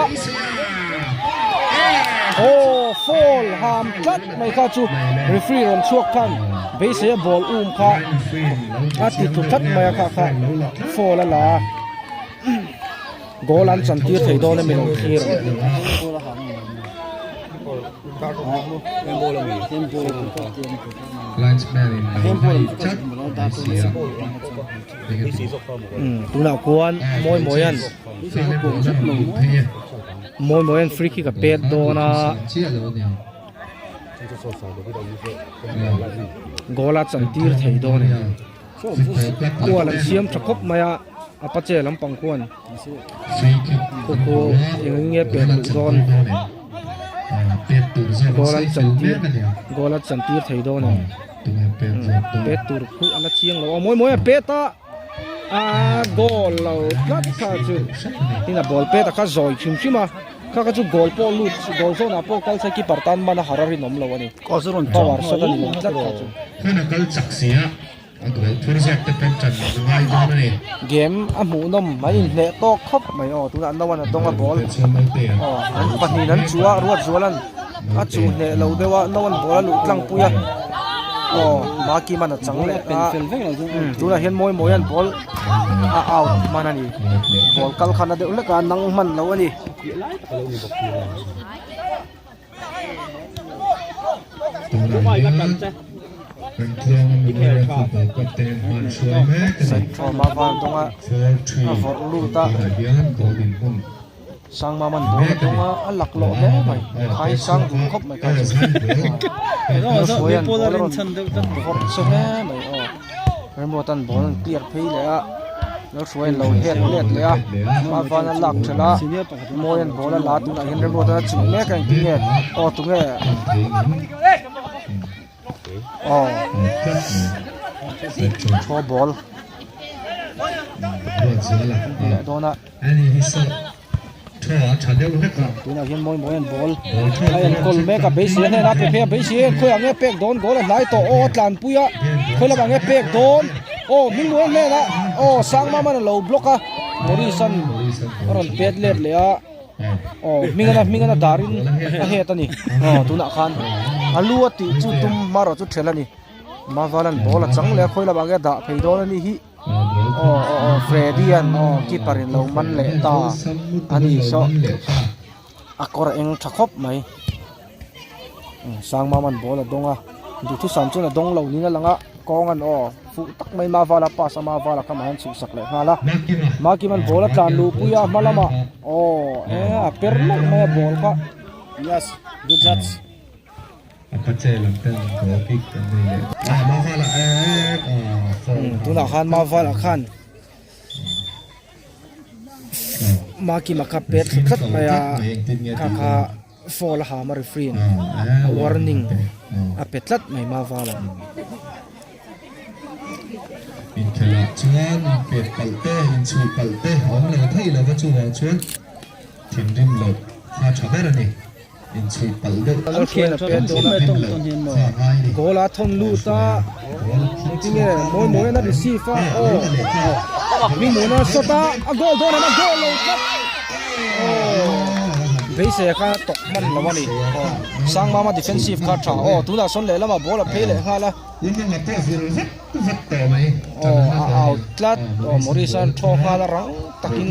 aw foul ham tlat mai kha chu referee rawn chhuak khan beisei a ball um kha a ti tlu tlat mai a kha kha foul a la a. Goal an chan tir thei dawn emi lo thlir ang. Umm tunah khuan mawi mawian mawi mawian free kick a pet dawn a goal a chantir thei dawn a ni khual an siam tha khawp mai a apache lampang khuan khaw khu eng eng nge pet luh dawn goal an chantir goal a chantir thei dawn a ni. Pet tur khu a la chiang lo a mawi mawi a pet a a goal lo tlat kha chu tin a ball pet a kha zawi hrim hrim a kha kha chu goal pawh lut goal zawn ah pawh kal se keeper tan man a har a rinawm lo a ni power shot a ni lo tlat kha chu. Game a hmuhnawm an inhneh tawk khawp mai aw tunah Noah-an a dawng a ball aw an pahnihin an chuh a Ruatzuala'n a chuh hneh lo deuh a Noah-an ball a luh tlang pui a aw Makima'n a chang leh a tunah hian Mawimawia'n ball a out hman a ni ball kal khan a deuh hlek a nang hman lo a ni. Saithawma val dawnga a vawrh lut a Sangmaman ball a dawnga a laklawh hle mai khai sang dun khawp mai kha chu Hruaian ball a rawn vawrh che hle mai aw Remruatan ball an clear phei leh a Lalhruaian lo het let leh a Mavan a lak thelh a. Mawian ball a la tunah hian Remruata a chulh mek a engtin nge aw tunge aw throw ball leh dawn a tunah hian mawi mawian ball a enkawl mek a beisei a hnenah pe phei a beisei a khawiah nge pek dawn goal a hnai tawh aw a tlanpui a khawi lamah nge pek dawn aw hmingmuan hnenah aw Sangmama'n a lo block a. Morris-a'n a rawn pet let leh a aw hmingana hmingana darin a het a ni aw tunah khan a lu a tih chu tum hmarawh chu ṭhelh a ni Mavalan ball a chang leh a khawi lamah nge a dah phei dawn a nih hi aw aw aw Freddy-a'n aw keeper in lo man leh ta a ni saw a kawr eng tha khawp mai Sangmama'n ball a dawng a duhthusam chuan a dawng lo niin a lang a kawnga'n aw fuh tak mai Mavala pass a Mavala kha mahni chhuhsak leh nghal a Makima'n ball a tlan luh pui a hma lamah aw e a per nawlh mai a ball kha yes good judge tunah khan Mavala khan. Makima kha pet thlu tlat mai a kha kha foul a ham a referee in a warning a pe tlat mai Mavala. Inkhelh chuan inpet palh te, inchhuih palh te a awm lo thei lova chuvang chuan thinrim loh kha tha ber a ni. Inchhuih palh deuh An khel tha ber mai tawng tawn hian maw. Goal a thawn lut a, engtin nge mawi mawi an a receive a, aw Hmingmuana shot a, a goal dawn an a goal lo tlat aw beisei a kha tawk hman lo a ni aw Sangmama defensive kha tha aw tunah sawn lehlamah ball a phei leh nghal a aw a out tlat aw Maurice a thaw nghal a rang takin.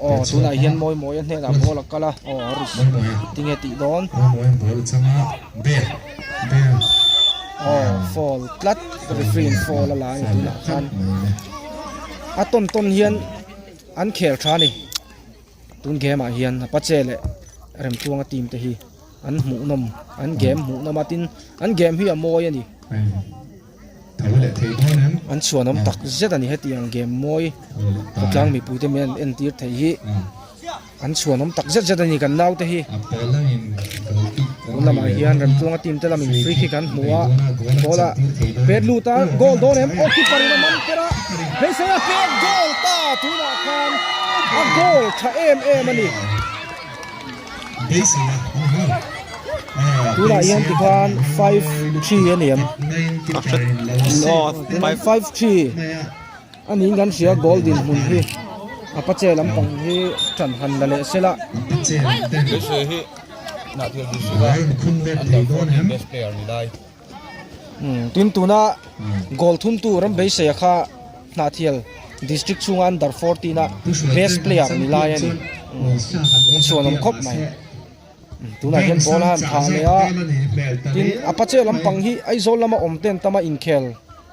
Aw tunah hian mawi mawi a hnenah ball a kal a aw a ri tinge tih dawn aw foul tlat referee in foul a la a ni tunah khan a tawn tawn hian an khel tha a ni tun game ah hian Apache leh Remtluanga team te hi an hmuhnawm an game hmuhnawm a tin an game hi a mawi a ni. An chhuanawm tak zet a ni hetiang game mawi khawtlang mipuite min an entir thei hi an chhuanawm tak zet zet a ni kan naute hi tun lamah hian Remtluanga team te lamin free kick an hmu a ball a pet lut a goal dawn em aw keeper in a man per a beisei a pet goal ta tunah khan a goal tha em em a ni. Tunah hian tikhan 5-3 a ni em? 5-3 a niin kan hria goal dinhmun hi Apache lampang hi ṭan han la leh sela. Tin tuna goal thumtu ram beiseia kha Hnahthial district chhunga under 14 a best player ni lai a ni. A chhuanawm khawp mai. Tunah hian ball a han thah leh a, tin Apache lampang hi Aizawl lama awm ten tama inkhel.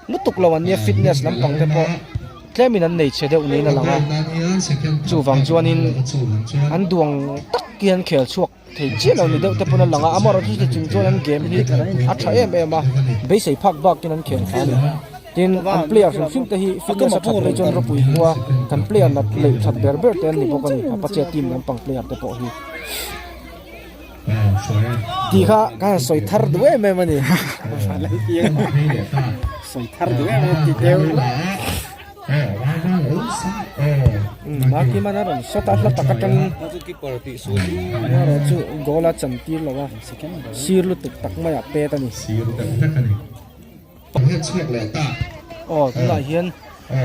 lutuk lo an nia fitness lampang te pawh tlemin an nei chhe deuh niin a lang a chuvang chuanin an duang tak hian khel chhuak thei chiah lo ni deuh te pawn a lang a amaherawhchu chuti chung chuan an game hi a tha em em a beisei phak bakin an khel tha a ni tin an player hrim hrim te hi fitness a that phei chuan ropui khua kan player nat leh that ber ber te an ni bawk a ni apache team lampang player te pawh hi. Tih kha ka han sawi thar duh em em a ni. Sawi thar duh em em ti deuh. Maki man a rawn shot a hla tak atangin erawh chu goal a chan tir lo a sir lutuk tak mai a pet a ni. Aw tunah hian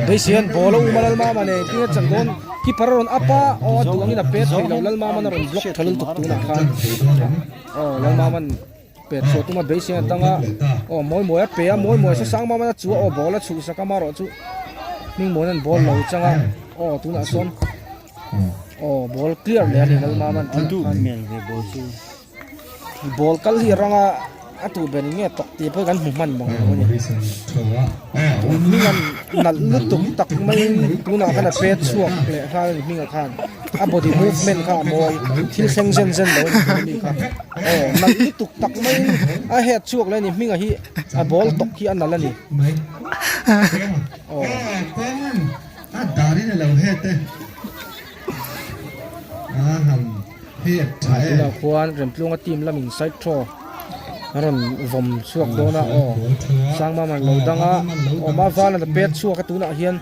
beisei hian ball a um a Lalmama nen tin a chan dawn keeper a rawn up a aw a duh angin a pet thei lo Lalmaman a rawn block tha lutuk tunah khan aw Lalmaman pet chhuah tum a beisei a dang a aw mawi mawi a pe a mawi mawi sa sang Maman a chu a aw ball a chhuh sak a marawh chu hming mawn an ball lo chang a aw tunah sawn aw ball clear leh a ni Lalmaman tunah khan. Ball kal hi a rang a a tu ber in nge tawk tih pawh hi kan hmu hman mang lo a ni. Hming an nalh lutuk tak maiin tunah khan a pet chhuak leh nghal a ni hmingah khan a body movement kha a mawi thil thleng zen zen lo a ni tuna mi kha aw nalh lutuk tak maiin a head chhuak leh a ni hmingah hi a ball tawk hi a nalh a ni aw. Tunah khuan Remtluanga team lamin side throw a rawn vawm chhuak dawn a aw Sangmam an lo dang a aw Mavala a pet chhuak a tunah hian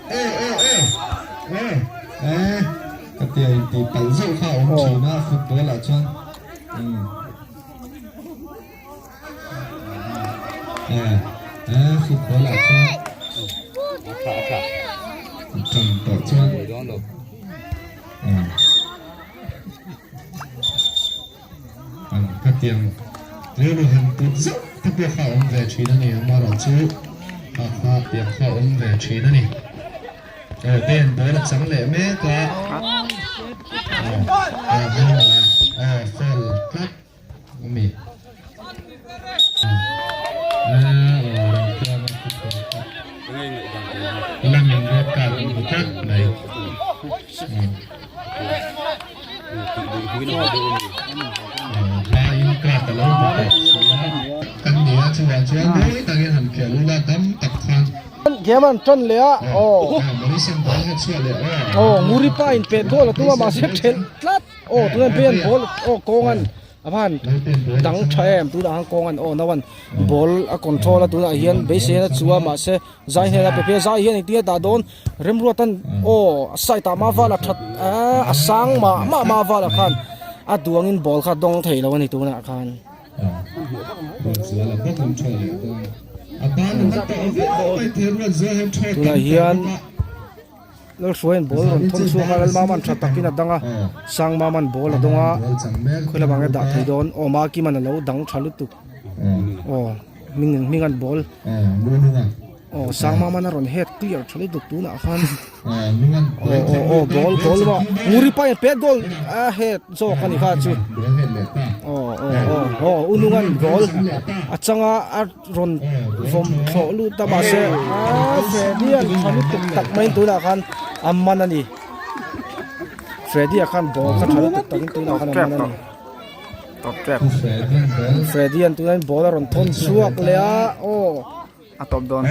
Game an tan leh a aw aw Nguripa in pet goal a tum a mahse thelh tlat aw tunah hian Ben ball aw kawng an A van dang tha em tunah khan kawng an awn a wan ball a control a tunah hian beisei a chu a mahse zai hnenah pe phei a zai hian engtin nge dah dawn remruat an aw a side ah mah val a that aaa a sang mah mah mah val ah khan a duangin ball kha a dawng thei lo a ni tunah khan. Tunah hian. Lalhruaiin ball rawn thawn chhuak a, Lalmama'n tha takin a dang a, Sangmama'n ball a dawng a, khawi lamah nge dah thei dawn, aw Makima'n a lo dang tha lutuk, aw hming hminga'n ball, aw Sangmama'n a rawn head clear tha lutuk tunah khan, aw aw aw ball goal emaw Nguripain pet goal a head zawk a ni kha chu, aw aw aw aw Ununga'n goal a chang a a. rawn vawm thlawh lut a mahse aaa Freddy an tha lutuk tak mai tunah khan a man a ni Freddy a khan ball kha tha lutuk takin tunah khan a man a ni Freddy an tunah hian ball a rawn thawn chhuak leh a aw a tawp dawn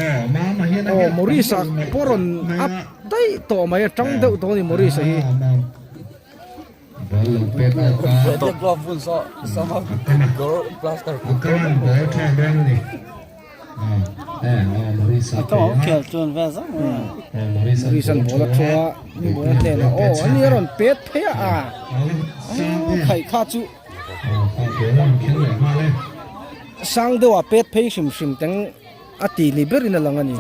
aw Maurice a pawh rawn up daih tawh mai a tang deuh tawh a ni Maurice a hi. Maurice-a'n ball a thu a, Nimawia hnenah aw a ni a rawn pet phei a a khaih kha chu sang deuh ah pet phei hrim hrim teng. A ti ni berin a lang a ni.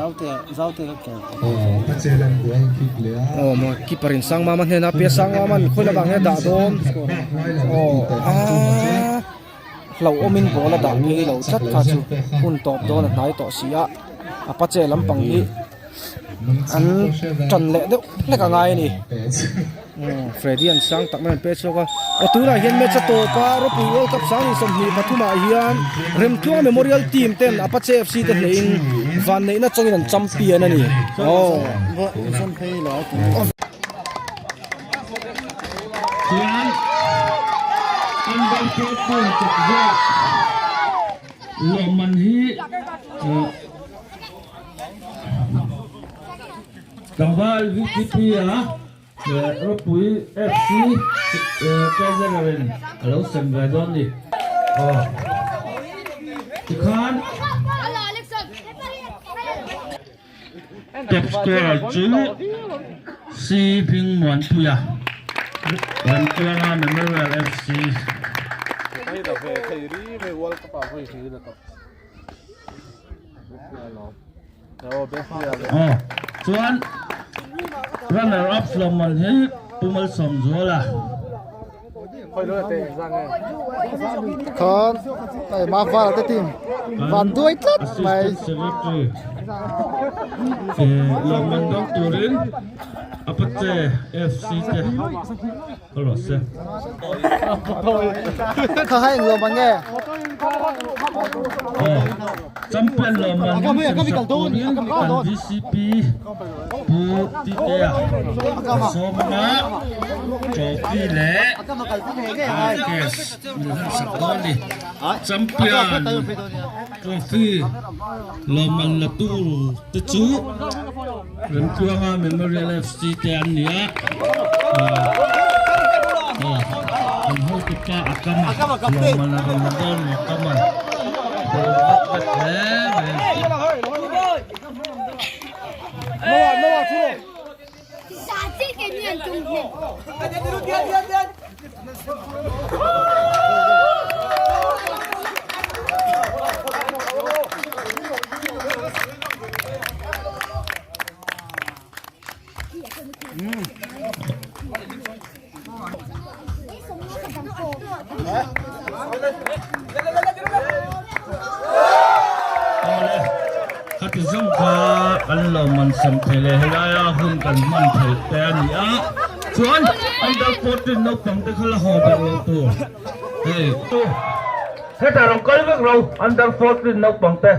Aw maw keeper in Sangmama hnenah a pe a Sangmama an khawi lamah nge a dah dawn aw aaa hlauhawmin ball a dah phei lo tlat kha chu hun tawp dawn a hnai tawh si a Apache lampang hi an tan leh deuh hlek a ngai a ni. Freddy an sang tak mai an pe chhuak a aw tunah hian match a tawp a Ropui World Cup 2023 ah hian Remtluanga Memorial team ten Apache FC te hnehin Vanneihna changin an champion a ni. Aw. Chuan under 14 chak zawk lawmman hi tlangval VTP a Ropui FC treasurer in a lo sem ve dawn ni. Aw tikhan Top scorer chu C Hmingmuanpuia Remtluanga Memorial FC. Aw chuan runner up Hlawmman hi Pu Malsawmzuala. Khan ma val te team van duai tlat mai. Assistant Secretary Lawmman dawng turin Apache FC te kal rawh se. Kha hai eng lawmman nge? Aw Champion lawmman in sem sak turin kan VCP Pu Titea Sawmna Trophy leh Cash min han sak dawn a ni. Champion Trophy lawmman la tur te chu Remtluanga Memorial FC te an ni a. An hotu pa a kam a, lawmman a rawn la dawn a kam a. Ball vat vat hle mai. Awle, khati zawng kha kan lo man sam thei leh helaia hun kan hman theih te a ni a, chuan under 14 naupang te kha la haw ber lo tur hei. Hetah rawn kal vek ro under 14 naupang te.